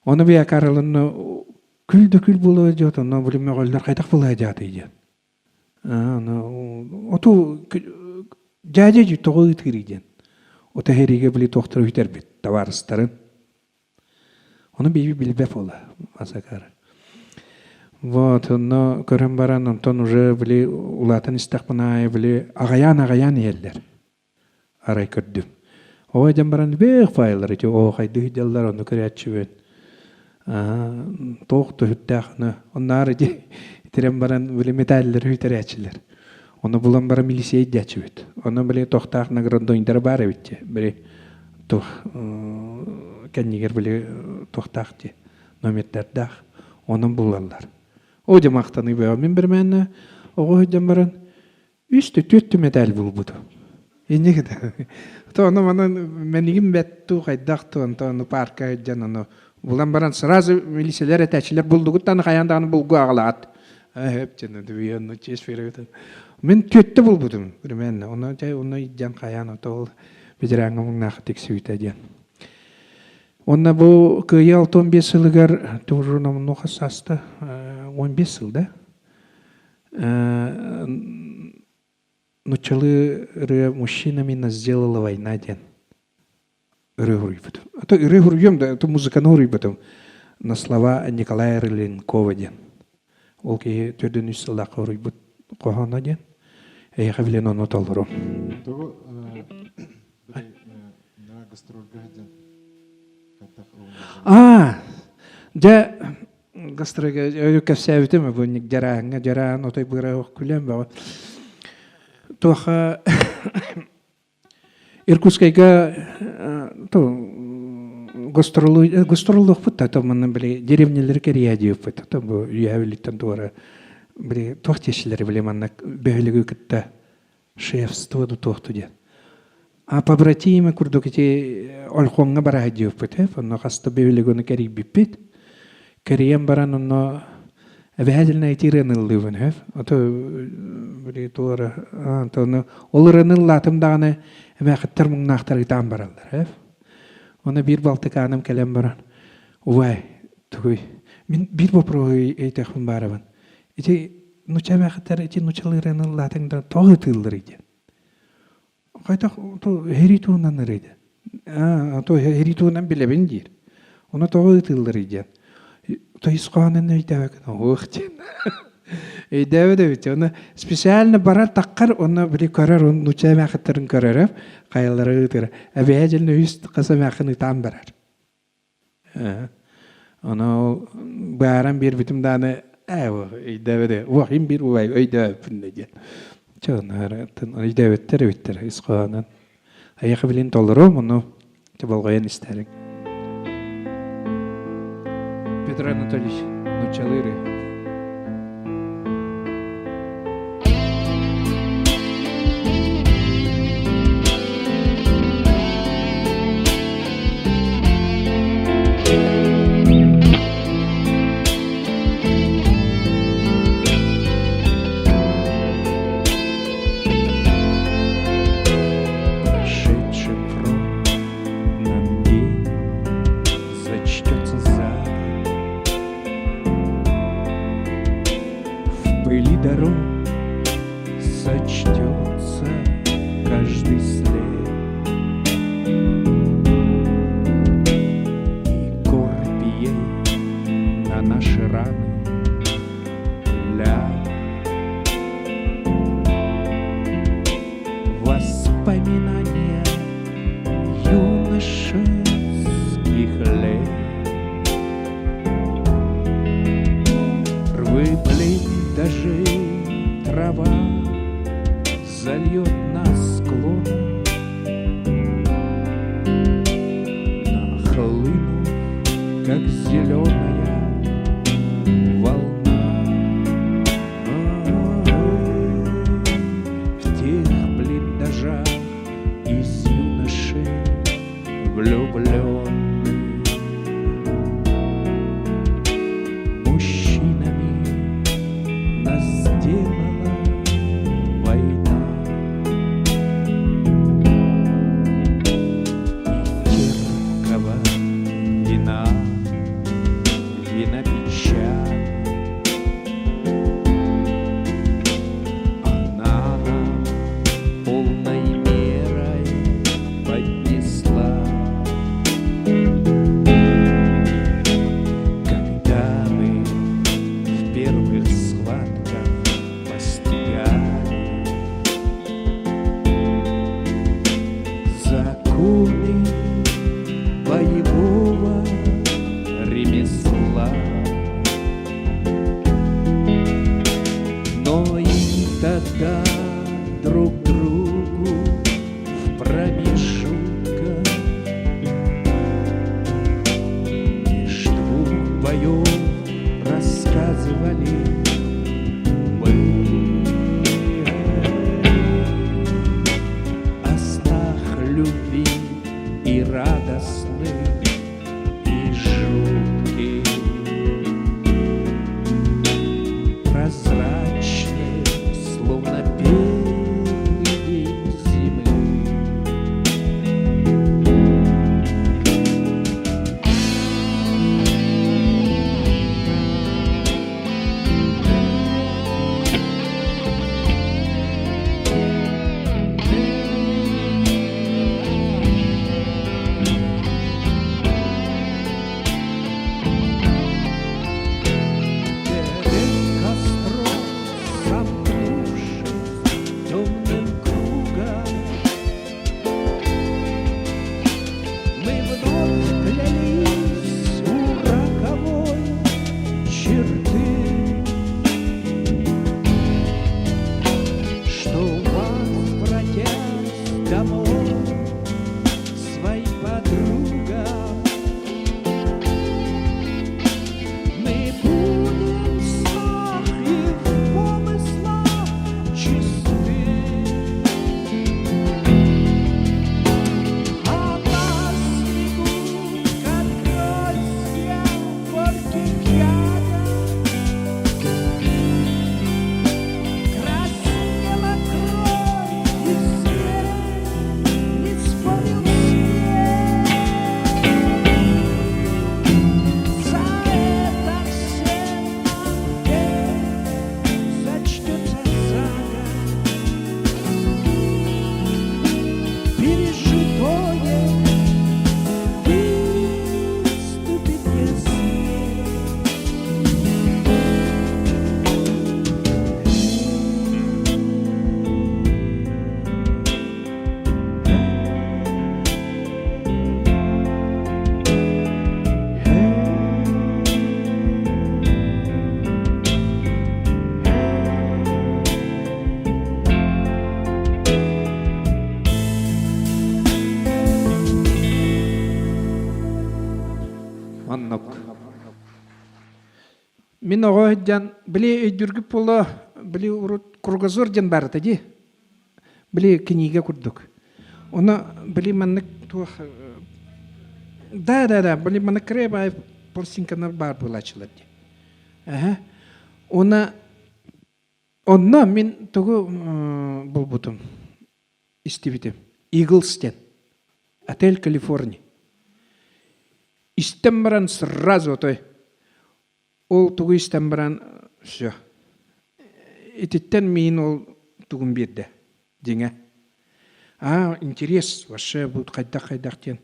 Ону бия Каролинна күл да күл буолуо дьиэт, онно били мөҕөллөр хайдах буолуо дьаатый диэн. Оту дьээдьэ тоҕо ыытыырый диэн. Ото эһэриигэ били туохтара үтэрбит табаарыстарын. Ону бииби билбэт буола Масакар. Вот, онно көрөн баран, онтон уже били улаатан истэхпин аайы били аҕайаан-аҕайаан иһэллэр. Арай көрдүм. Ой дьон баран бээх файлар ити оохайдыы сылдьаллар ону көрөөччүбүн. Туох түһүттээх аны оннаар ити итирэн баран били металлары үтэрээччилэр. Ону булан баран милиция диэччибит. Ону били тохтаах наградойдара баар эбит били туох кэннигэр били туохтаах дии номердардаах онон булаллар. О дьэ махтаныы бөҕө. Мин бирмээннэ оҕо сылдьан баран Үс да түөрт мэтээл булбутум. Инник этэ. То ону манан мэнигим бэт туу хайдах туу онто ону парка сылдьан ону булан баран сразу милициялар этээччилэр булдугуттан хайаан даҕаны булгу аҕалаат. Эп дьэн онну честь беребит. Мин түөттэ булбутум примерно. Ону чай ону иддьэн хайаан ото ол ветераҥҥа муҥнаах тиксибитэ диэн. Уонна бу Кыайыы 65 сылыгар тоже номнуо хас сааста 15 сыл да Нуччалыы ырыа «Мужчинами нас сделала война» диэн ырыа суруйбутум. А то ырыа суруйуом да, то музыканы суруйбутум. На слова Николая Рыленкова диэн. Ол киһи төрдүн үс сыллаахха суруйбут хоһооно диэн. Эйиэхэ билэн ону толорум. Тугу гастрольга сылдьан Аа, дьэ гастрольга өлүк кэпсээбитим бу дьарааҥҥа дьараан отой быра күлэн бөҕө. Туоха Иркутскайга гастроллуохпут да то манна били деревнялары кэрийэ диэппит то бу үөһэ Бүлүүттэн туора били туох тиэшилэри били манна бөһүлүгү кытта шефство да туохту диэн. А побратимы курдук ити Ольхоҥҥа бара сылдьыбыппыт ээ. Онно хаста бөһүөлэгини кэрийбиппит. Кэрийэн баран онно обязательно ити ырыаны ыллыыбын үһү. Ото били туора ону ол ырыаны ыллаатым даҕаны эмээхиттэр муҥнаахтар ытаан бараллар ээ. Ону биир балтыкааным кэлэн баран убай тугуй мин биир боппуруоһу ыйытыахпын баарабын. Ити нуча эмээхиттэр ити нучалыы ырыаны ыллаатыҥ да тоҕо ытыылларый диэн. Хайдах һэрии туһунан ырыйда. Аа, то һэрии туһунан билэбин диир. Ону тоҕо ытыылларый диэн. То ис хоһоонун өйдөөбөккүн оһуох диэн. Өйдөөбөт эбит. Ону специально барар таххар, онно били көрөр, нуучча эмээхиттэрин көрөрө, хайалара ыытыра. Эбэһэ дьэлин үһүс хас эмээхин ытаан барар. Ону быһааран биэрбитим даҕаны ээ өйдөөбөт уох им биир убай өйдөөбүппүн да диэн. Чэ өйдөөбөттөр эбиттэр ис хоһоонун. Эйиэхэ билин толоруом, ону болҕойон истээриҥ. Петр Анатольевич нууччалыы ырыа. Прошедшим фронт нам день зачтется за В пыли дорог сочтется каждый след. И корпией на наши раны ляг. Воспоминания юношеских лет. Рвы блиндажей трава зальет на склон. Нахлынув, как зеленая волна. В тех блиндажах из юношей влюбленных Мужчинами нас сделала война. И терпкого вина, вина печали. Втроем рассказывали мы о снах любви и радостных, и жутких, прозрачных, словно первый день зимы. Перед костром, сомкнувшись темным кругом, Мы вновь клялись у роковой черты, Что возвратясь домой своим подругам, Мы будем в снах и в помыслах чисты. А на снегу, как гроздья горьких ягод, Краснела кровь, и свет не спорил с ней. За это всем нам век зачтется за год. Пережитое выступит яснее. Оннук. Мин оҕо сылдьан, били өйдүүргүт буолуо, били урут кругозор диэн баар этэ дии. Били кинигэ курдук. Ону били маннык туох да да да били маннык кыра пластинканар баар буолааччылар дии. Аһа. Уонна онно мин тугу булбутум, истибитим. Eagles диэн. Отель Калифорния. Истэн баран сразу отой Ол тугу истэн баран все. Ититтэн миин ол тугун биэрдэ дьиҥэ. Аа, интерес вообще будет хайдах-хайдах диэн.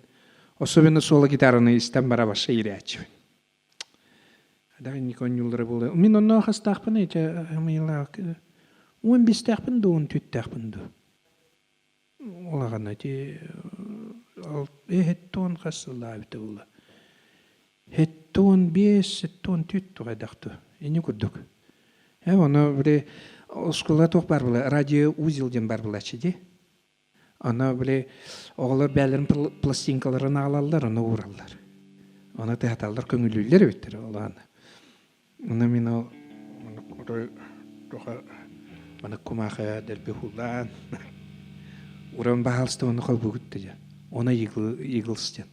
Особенно соло гитараны истэн бара вообще иирээччибин. Хайдах инник оонньууллара буолуо. Мин онно хастаахпын ити уон биэстээхпин дуу, он түттээхпин дуу. Улахан ити эһэттон хас сыллаабыта буолла. 75, 74 тугайдах дуу. Ини курдук. Э ону били оскуола туох баар була радио узел диэн баар булааччы дии. Ону били оҕолор бээлэрин пластинкаларын аҕалаллар, ону уураллар. Ону тыһаталлар, көҥүлүүллэр эбиттэр ол аана. Ону мин ол маны кумаахы дэлби уһулаан уран баһаалыста ону холбугут дии. Она Eagles диэн.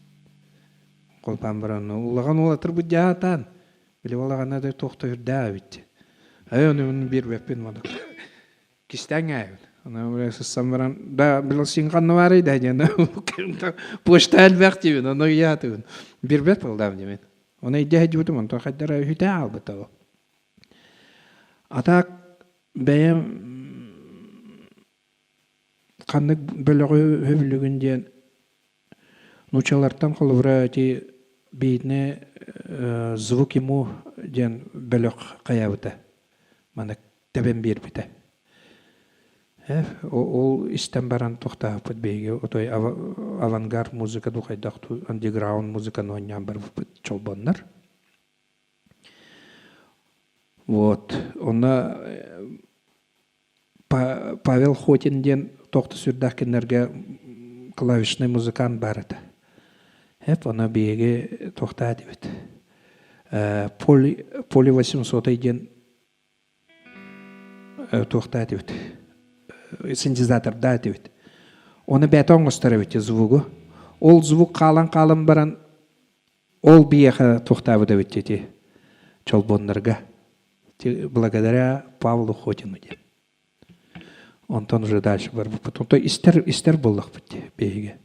Холбоон баран улахан уолаттарбыт дьаатаан били улаҕана да туох да үрдээх эбит. Ай ону биэрбэппин маны кистээн ааһыбын. Ону сыссан баран да билсин ханна баарый да диэн почта элбэх диибин, ону ыйаатыбын. Билбэт буоллаам диэмин. Ону өйдөһө дьубутум, онтон хайдара үһүтэ аалбыта ол. А так бэйэм ханнык бөлөҕү сөбүлүгүн диэн нуучалартан холобура ити биитини звук ему диэн бөлөх хайаабыта. Маны тэбэн биэрбитэ. Ол истэн баран тохтооппут биһиги отой авангард музыка дуу хайдах дуу андеграунд музыканы оонньоон барбыппыт чолбоннор. Вот. Онно Павел Хотин диэн туох да сүрдээх кинилэргэ клавишный музыкант баар этэ. Эп, ону биһиги туохтаа этибит. Поли, Поли 800 диэн туохтаа этибит синтезатордаа этибит. Оны бэйэтэ оҥостор эбит звугу. Ол звук хаалан-хаалан баран ол биһиэхэ туохтаабыт эбит ити чолбоннорго. Благодаря Павлу Хотину диэн. Онтон уже дальше барбыппыт. Онто истэр истэр буоллахпыт дии биһиги.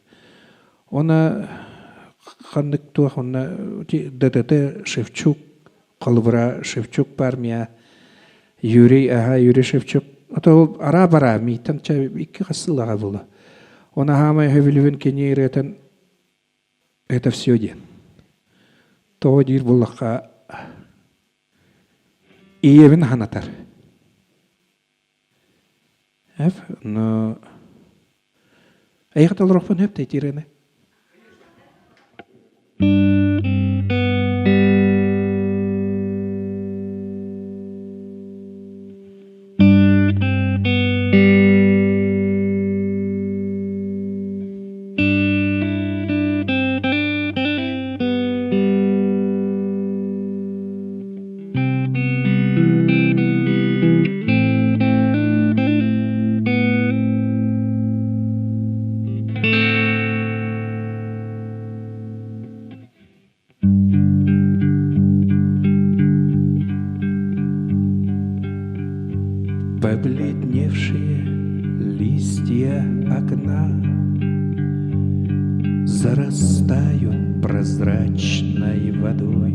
Оны ханнык туох онно ДДТ Шевчук холобура Шевчук бар мия Юрий аха Юрий Шевчук ото ол араа бараа мийтан ча икки хас сыллаҕа буолла. Оны хаамай хөбүлүбүн кини ырыатын это все диэн. Тоҕо диир буоллахха ийэбин санатар. Эп, но эйиэхэ толоруохпун сөп да итиирэни. Побледневшие листья окна Зарастают прозрачной водой.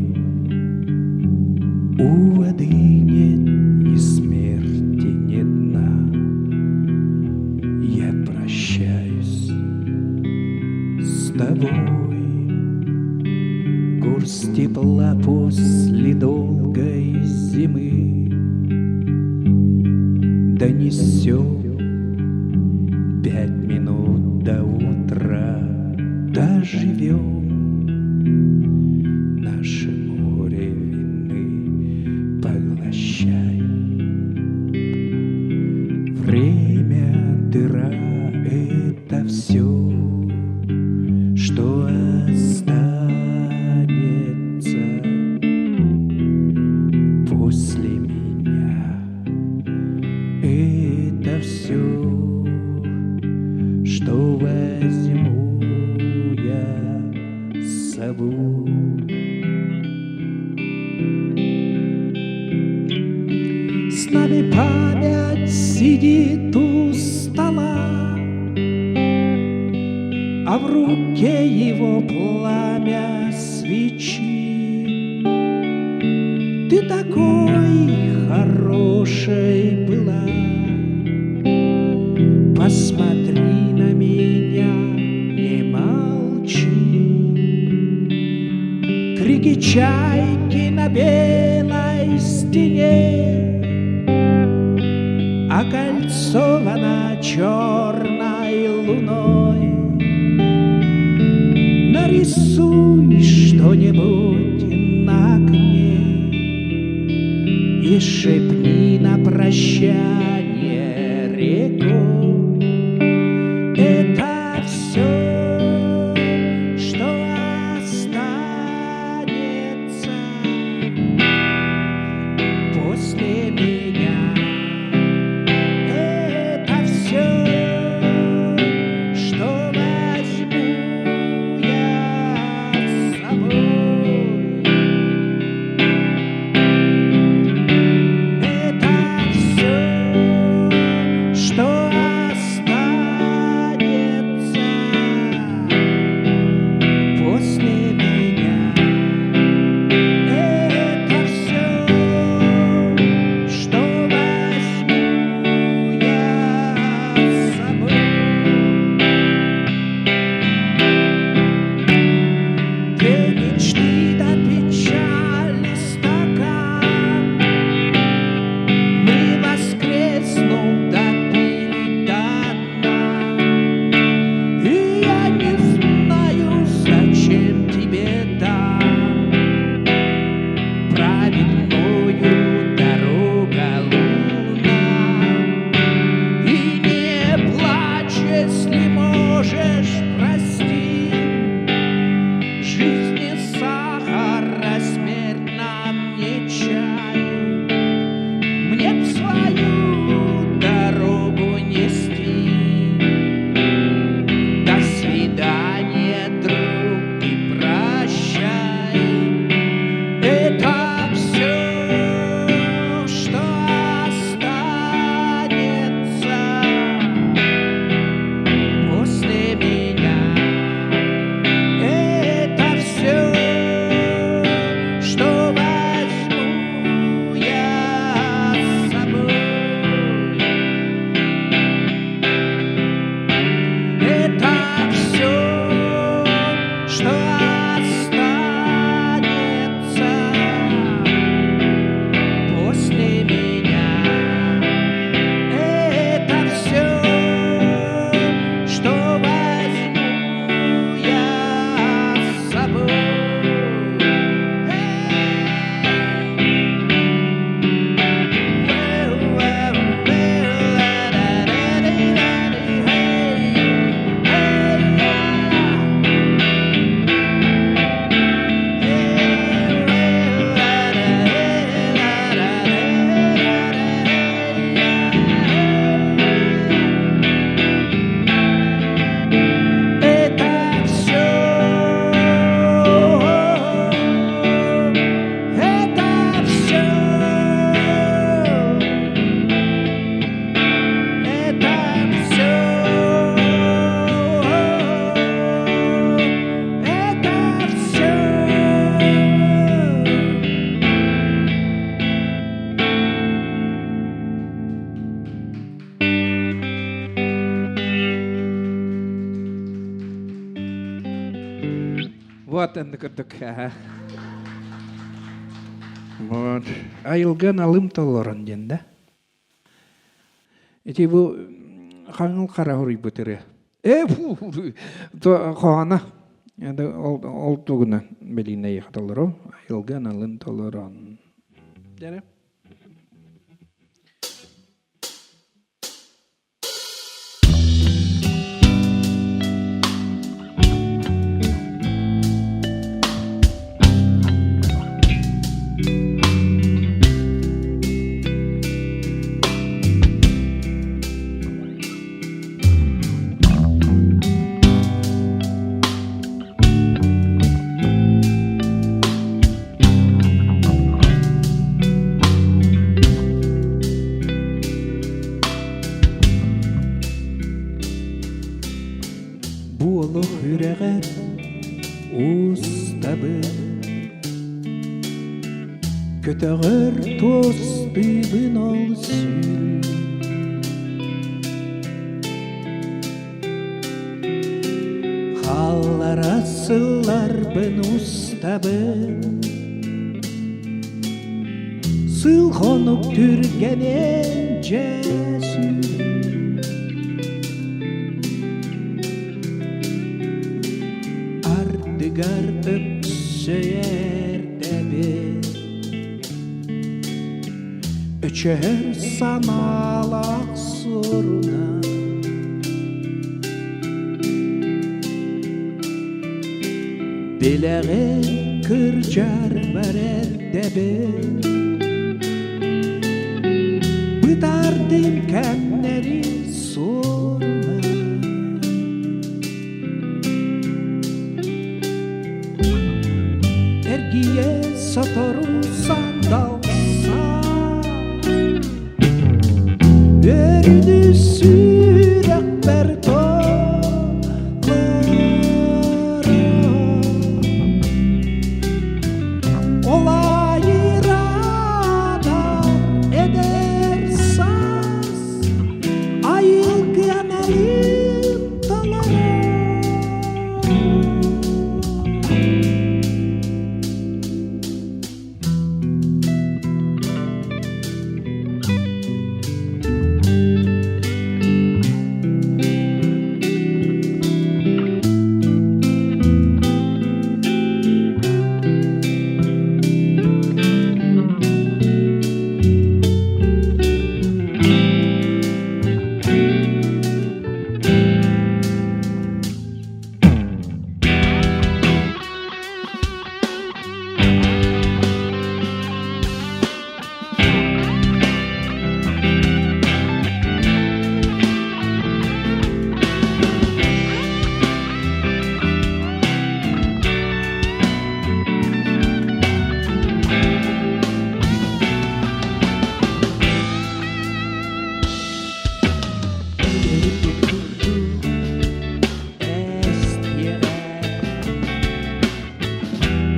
У воды нет ни смерти, ни дна. Я прощаюсь с тобой. Курс тепла после долгой зимы Донесет 5 минут до утра доживем. Наше море вины поглощает. Время дыра — это все, что останется после меня. Это все, что возьму я с собой. С нами память сидит у стола, А в руке его пламя свечи. Ты такой хорошей была, Посмотри на меня, не молчи. Крики чайки на белой стене Окольцована черной луной. Нарисуй что-нибудь на окне И шепни на прощание рекой. Это все, что останется после меня. Это все, что возьму я с Вот оннук курдук. Вот. Айылган алым толорон диэн да. Ити бу хаҥыл хара хоруйбут ырыа. Э, фу, хоһоно. Ол тугунан билиинэ толору, айылган алын толорон. Дәрі. Буолух үрэҕэр устабын Көтөҕөр туос быыбын ол сүүрүү Хааллара сылларбын устабын Сыл хонук түргэнин дьэ Ардыгар өксөйөрдөбүн Өчөһөр санаалаах суруна Билэҕин кырдьар барэрдэбин Бытардым кэмнэри суруна Эргийэ сотору сандал Өрүнү сүрэхпэр толорон Ол айырада эдэр саас Айылгыан алым толорон.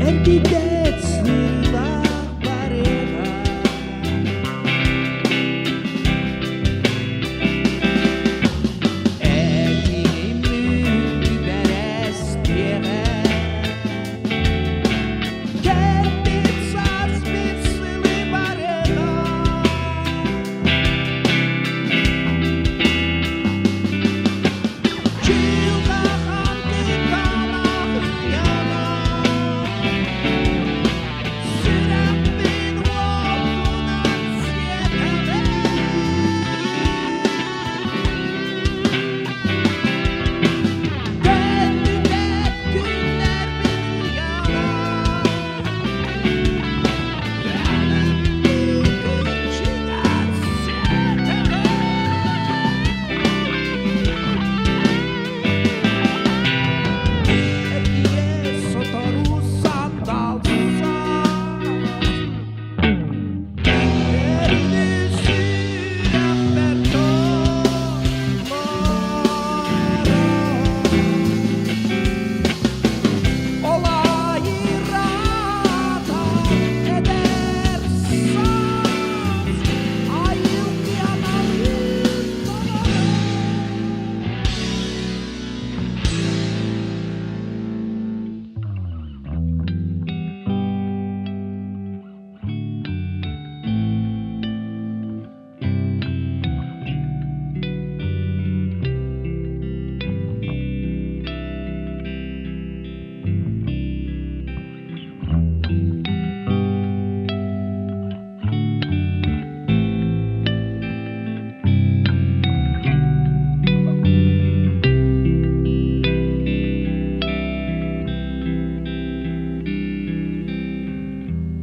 Эргийбэт сыылаах барыга Этиҥим бэрэстиэҕэ Кэлбит сааспыт сылы барыга Чыылга хантык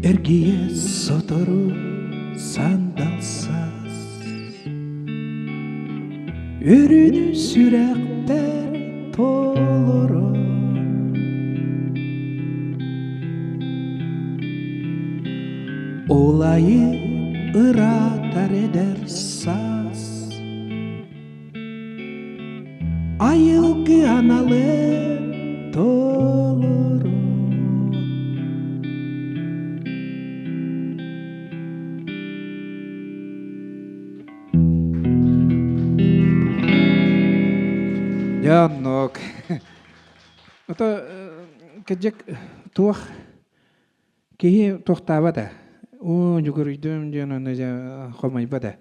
Эргийэ сотору сандал саас Өрүнү сүрэхпэр толорон Ол айы ыраатар эдэр саас Айылгы аналын толорон. Дьэ оннук. Ото кырдьык туох Киһи туохтаабат ээ. Оо, дьугуруйдум диэн аны дьэ хомойбот ээ.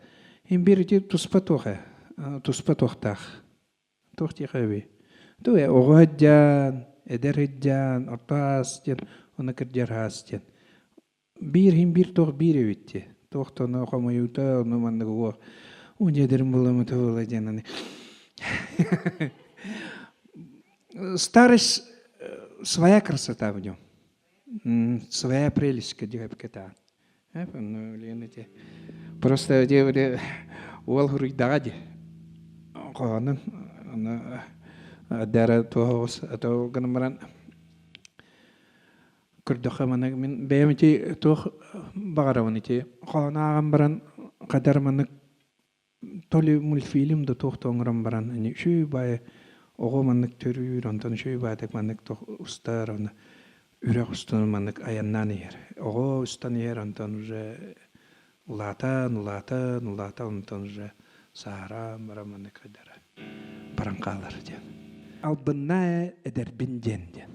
Ин биир ити туспа туох ээ, туспа туохтаах. Туох диэхэ эбий? Ту ээ, оҕо сылдьан, эдэр сылдьан, орто аас диэн, ону кырдьар аас диэн. Биир иһин биир туох биир эбит дии. Туох да ону хомойуута, ону маннык уох. Уу дьэдэрим буоламмыта буола диэн аны. Старость своя красота в нем. Своя прелесть диэбиккэ Просто диэбили уол хуруйдаҕа дии. Хоһоонун аны дара туоһоҕус ато гынан баран көрдөххө маны мин бэйэм ити туох баҕарабын ити хоһоон ааҕан баран хадар маннык То ли мультфильм да туох да оҥорон баран ини үчүгэй баайы оҕо маннык төрүүр, онтон үчүгэй баайдык маннык устар, уонна үрэх устун маннык айаннаан иһэр. Оҕо устан иһэр, онтон уже улаатан, улаатан, улаатан, онтон уже саараан баран маннык хайдара баран хаалар диэн. Албыннаа эдэрбин диэн диэн.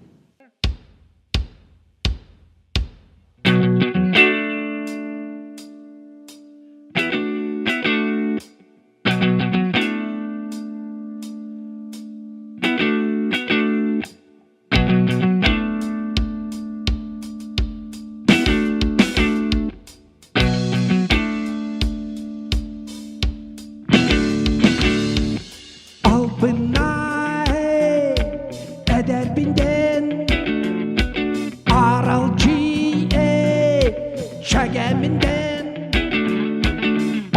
Албыннай эдэрбинден аралчи шагэминден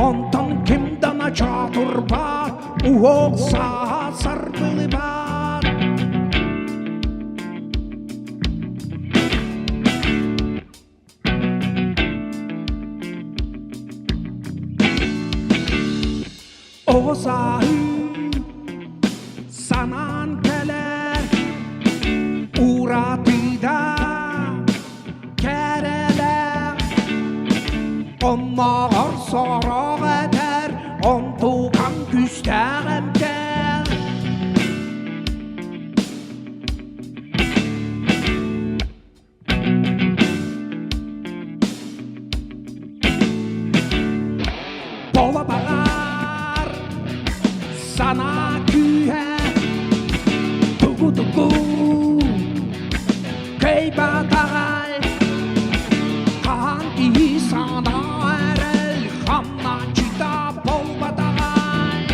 онтон ким дана чатурбат уһуок сааһа сарбылыбат. Оҕо сааһым санаан кэлэр уратыыда кэрэлээх оннооҕор сорох этэр онтукам күүстээх эмтээх. Бола баҕар санаа күүһэ тугу-тугу кыайбатаҕай хаһан киһи санаа эрэл хамначчыта буолбатаҕай.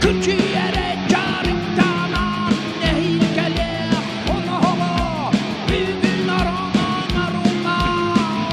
Күчүйэрэ дьарыктанан нэһиикэлээх хоноһоло бүгүн араҥан арыллар.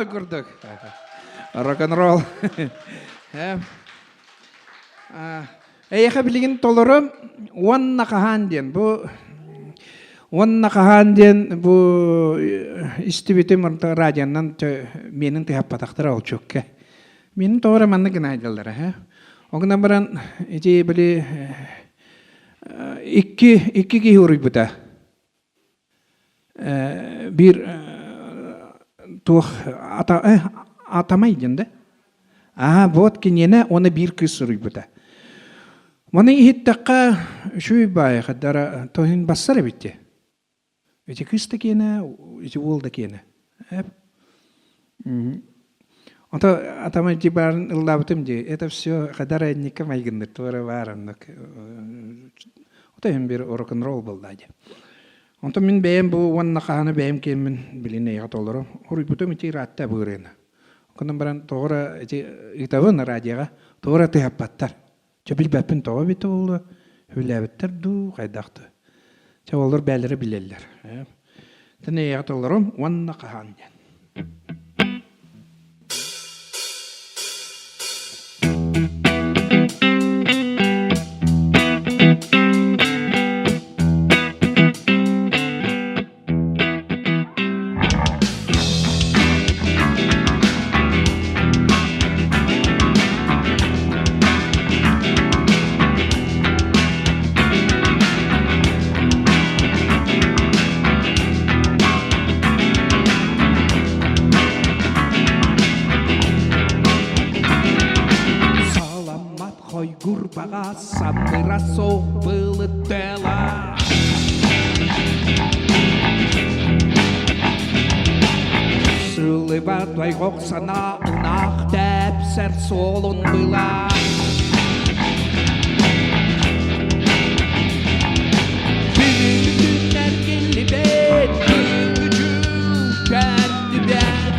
Ол курдук. Рок-н-ролл. Эйиэхэ билигин толору уонна хаһаан диэн бу уонна хаһаан диэн бу истибитим радионан миэнин тыһаппатахтара ол чөккө. Миэнин тоҕо эрэ маннык гына айдаллара һэ. Ол гынан баран ити били икки икки киһи уруйбута. Биир туох атамай диэн да аа вот киниэнэ уонна биир кыыс суруйбута. Маны иһиттэххэ үчүгэй баайы хаддара тоһун бассар эбит дии. Ити кыыс да киэнэ, ити уол да киэнэ. Ото атамай дии баарын ыллаабытым дии. Это все хадара энникке майгынныр туора баар оннук. Ото иһин бир рок-н-ролл буолла дии. Онтон мин бэйэм бу уонна хаһаны бэйэм киэммин билин эйиэхэ толору. Хоруйбутум ити ыраатта быырыына. Онон баран тоҕо эрэ ити ыытабын радиоҕа, тоҕо эрэ тыһаппаттар. Чэ билбэппин тоҕо эбитэ буолуо, үлээбиттэр дуу, хайдах дуу. Чэ олор бээлэрэ билэллэр. Тэн эйиэхэ толорум уонна хаһан диэн. Саламат хойгурбаҕа самыра суох былыттыла Сылыба тойгох санаа ынах тэпсэр суолун была Бүгүннэр киллибет күчүл кэрдибет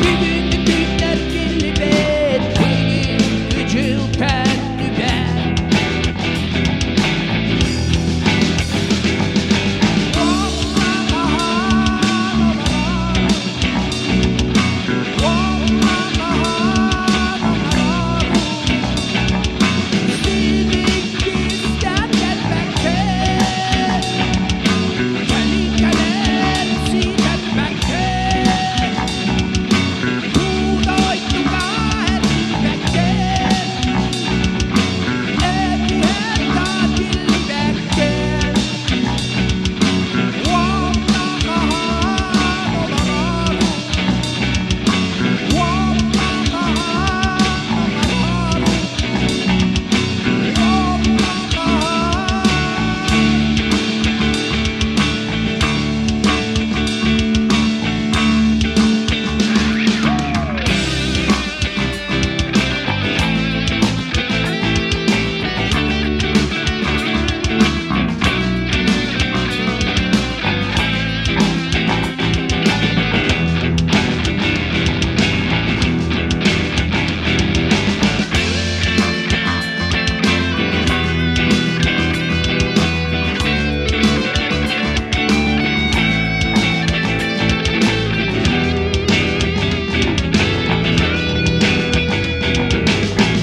Бүгүн күннэр киллибет быйыл күчүл кэрдибет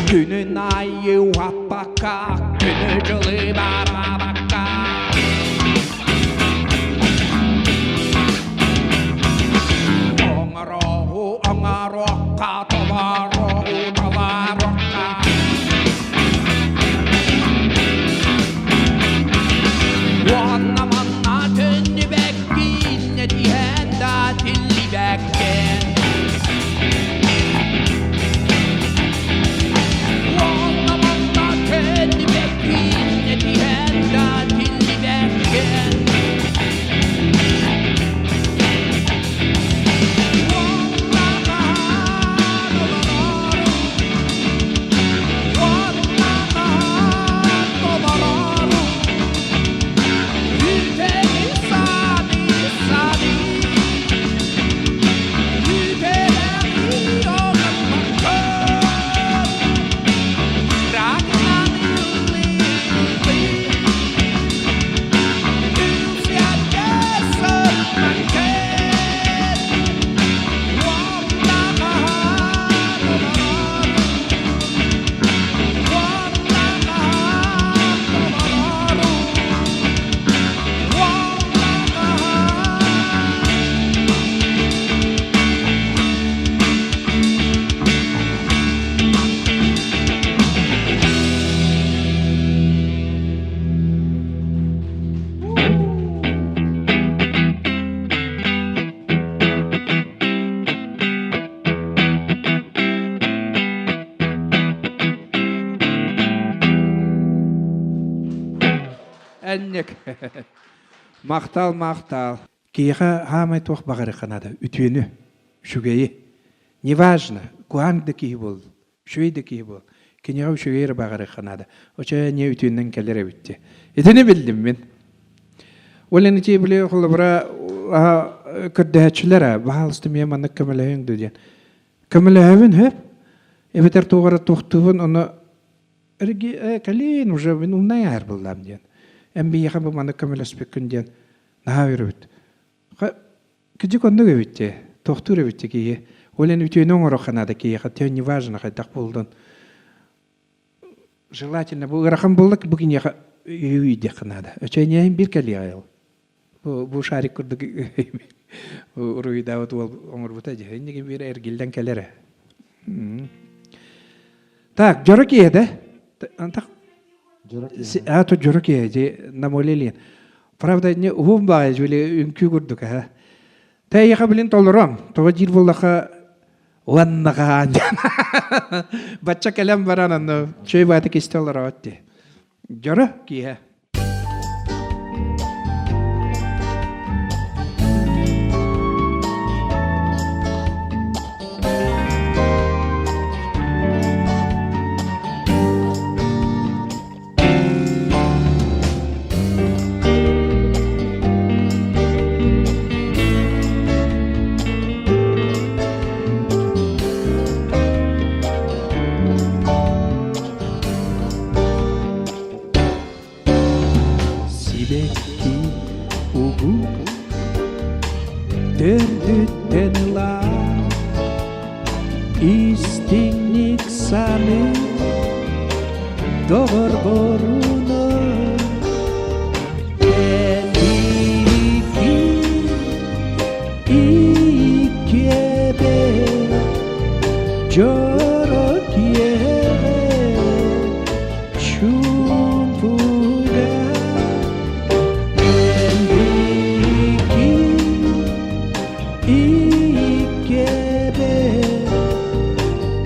Күнүн айы уаппакка, күнү дьылы бараабакка. Оҥорооҕу оҥоруохха, толорооҕу толоруохха. Уонна манна төннүбэккин, этиһэн да тиллибэккин. Уонна манна төннүбэккин, этиһэн да тиллибэккин. Энник. Махтал, махтал. Киһиэхэ хаамай туох баҕарыахха наада? Үтүөнү, үчүгэйи. Неважно, куһаан да киһи буол, үчүгэй да киһи буол. Киниэхэ үчүгэй эрэ баҕарыахха наада. Очо не үтүөннэн кэлэр эбит дии. Итини биллим мин. Ол ити били холобура көрдөһөөччүлэр баһаалыста миэ маннык көмөлөһүҥ дуу диэн. Көмөлөһөбүн хөп. Эбэтэр туох эрэ туохтуубун ону кэлин уже мин умнай аар буллам диэн. Эн биһиэхэ бу маннык көмөлөспүккүн диэн наһаа үөрөбүт. Кыдьык оннук эбит дии, тохтуур эбит дии киһи. Ол эн үтүөнү оҥоруохха наада киһиэхэ, тө неважно хайдах буоллун. Желательно бу ыарахан буолла бу киниэхэ өйдүөххэ наада. Өчөйнөйүн биир кэлиэҕэ ол. Бу, бу шарик курдук уруйдаабыт уол оҥорбута дьэ. Инники биир эргиллэн кэлэрэ. Так, дьоро киһи да? Антах А то дьоро киһи дьи намолелин. Правда, не уһун баҕайы били үҥкүү курдук аха. Тэйиэхэ билин толором. Тоҕо диир буоллаха уоннаҕаан диэн. Бачча кэлэн баран анны чөй бааты кисте олороот дии. Дьоро киһи. Сибэкки угун төрдүттэн ылан истиҥник саныы доҕорборуна Кэлиики иккиэбэ дьоро киэһэ чуумпуга Кэлиики иккиэбэ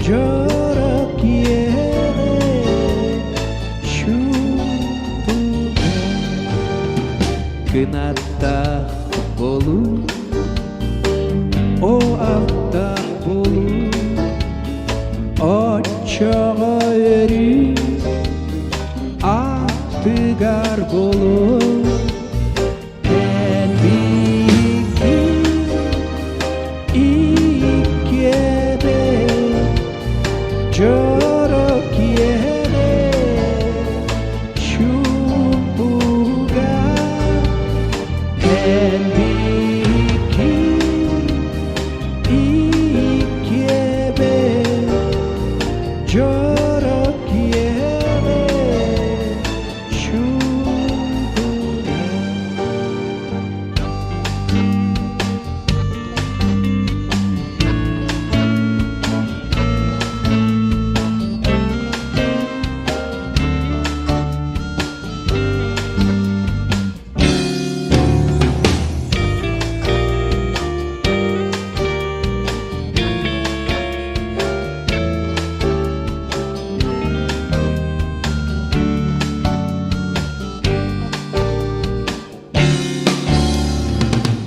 дьоро киэһэ чуумпуга Кынаттаах болуу, о аттаах болуу, оччоҕо өрүү аттыгар болуу. Эн биһиги иккиэбэ дьоро киэһэ чуумпуга эн биһиги иккиэбэ дьоро киэһэ чуумпуга.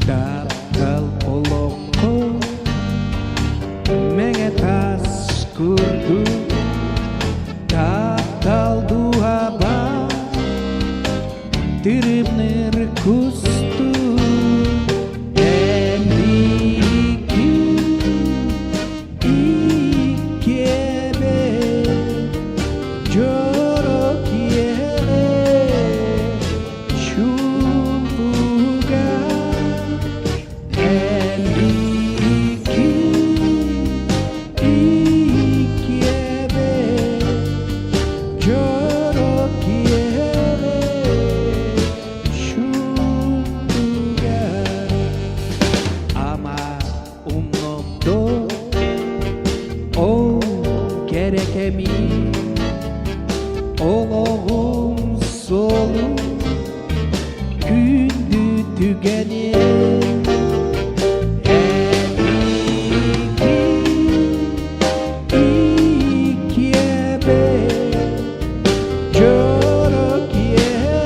Таптал олоххо мэҥэ таас курдук таптал дууһаба тырымныр кустук эн биһиги иккиэбэ дьоро киэһэ чуумпуга эн биһиги иккиэбэ дьоро киэһэ чуумпуга ама умномто ол кэрэ кэми олоҕум суолун күндү түгэни эн иккиэбэ дьоро киэһэ.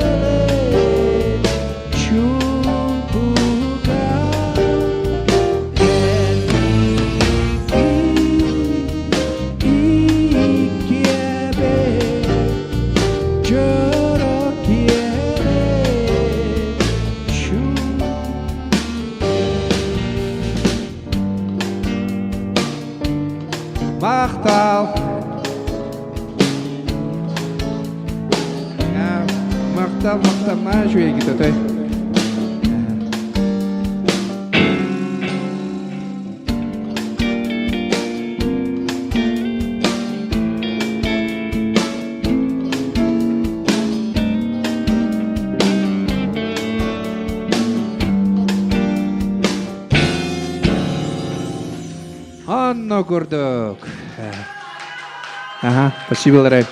Махтал! Махтал, махтал, маа үчүгэй тотой. Анна курдук. Ага, спасибо, Ларай.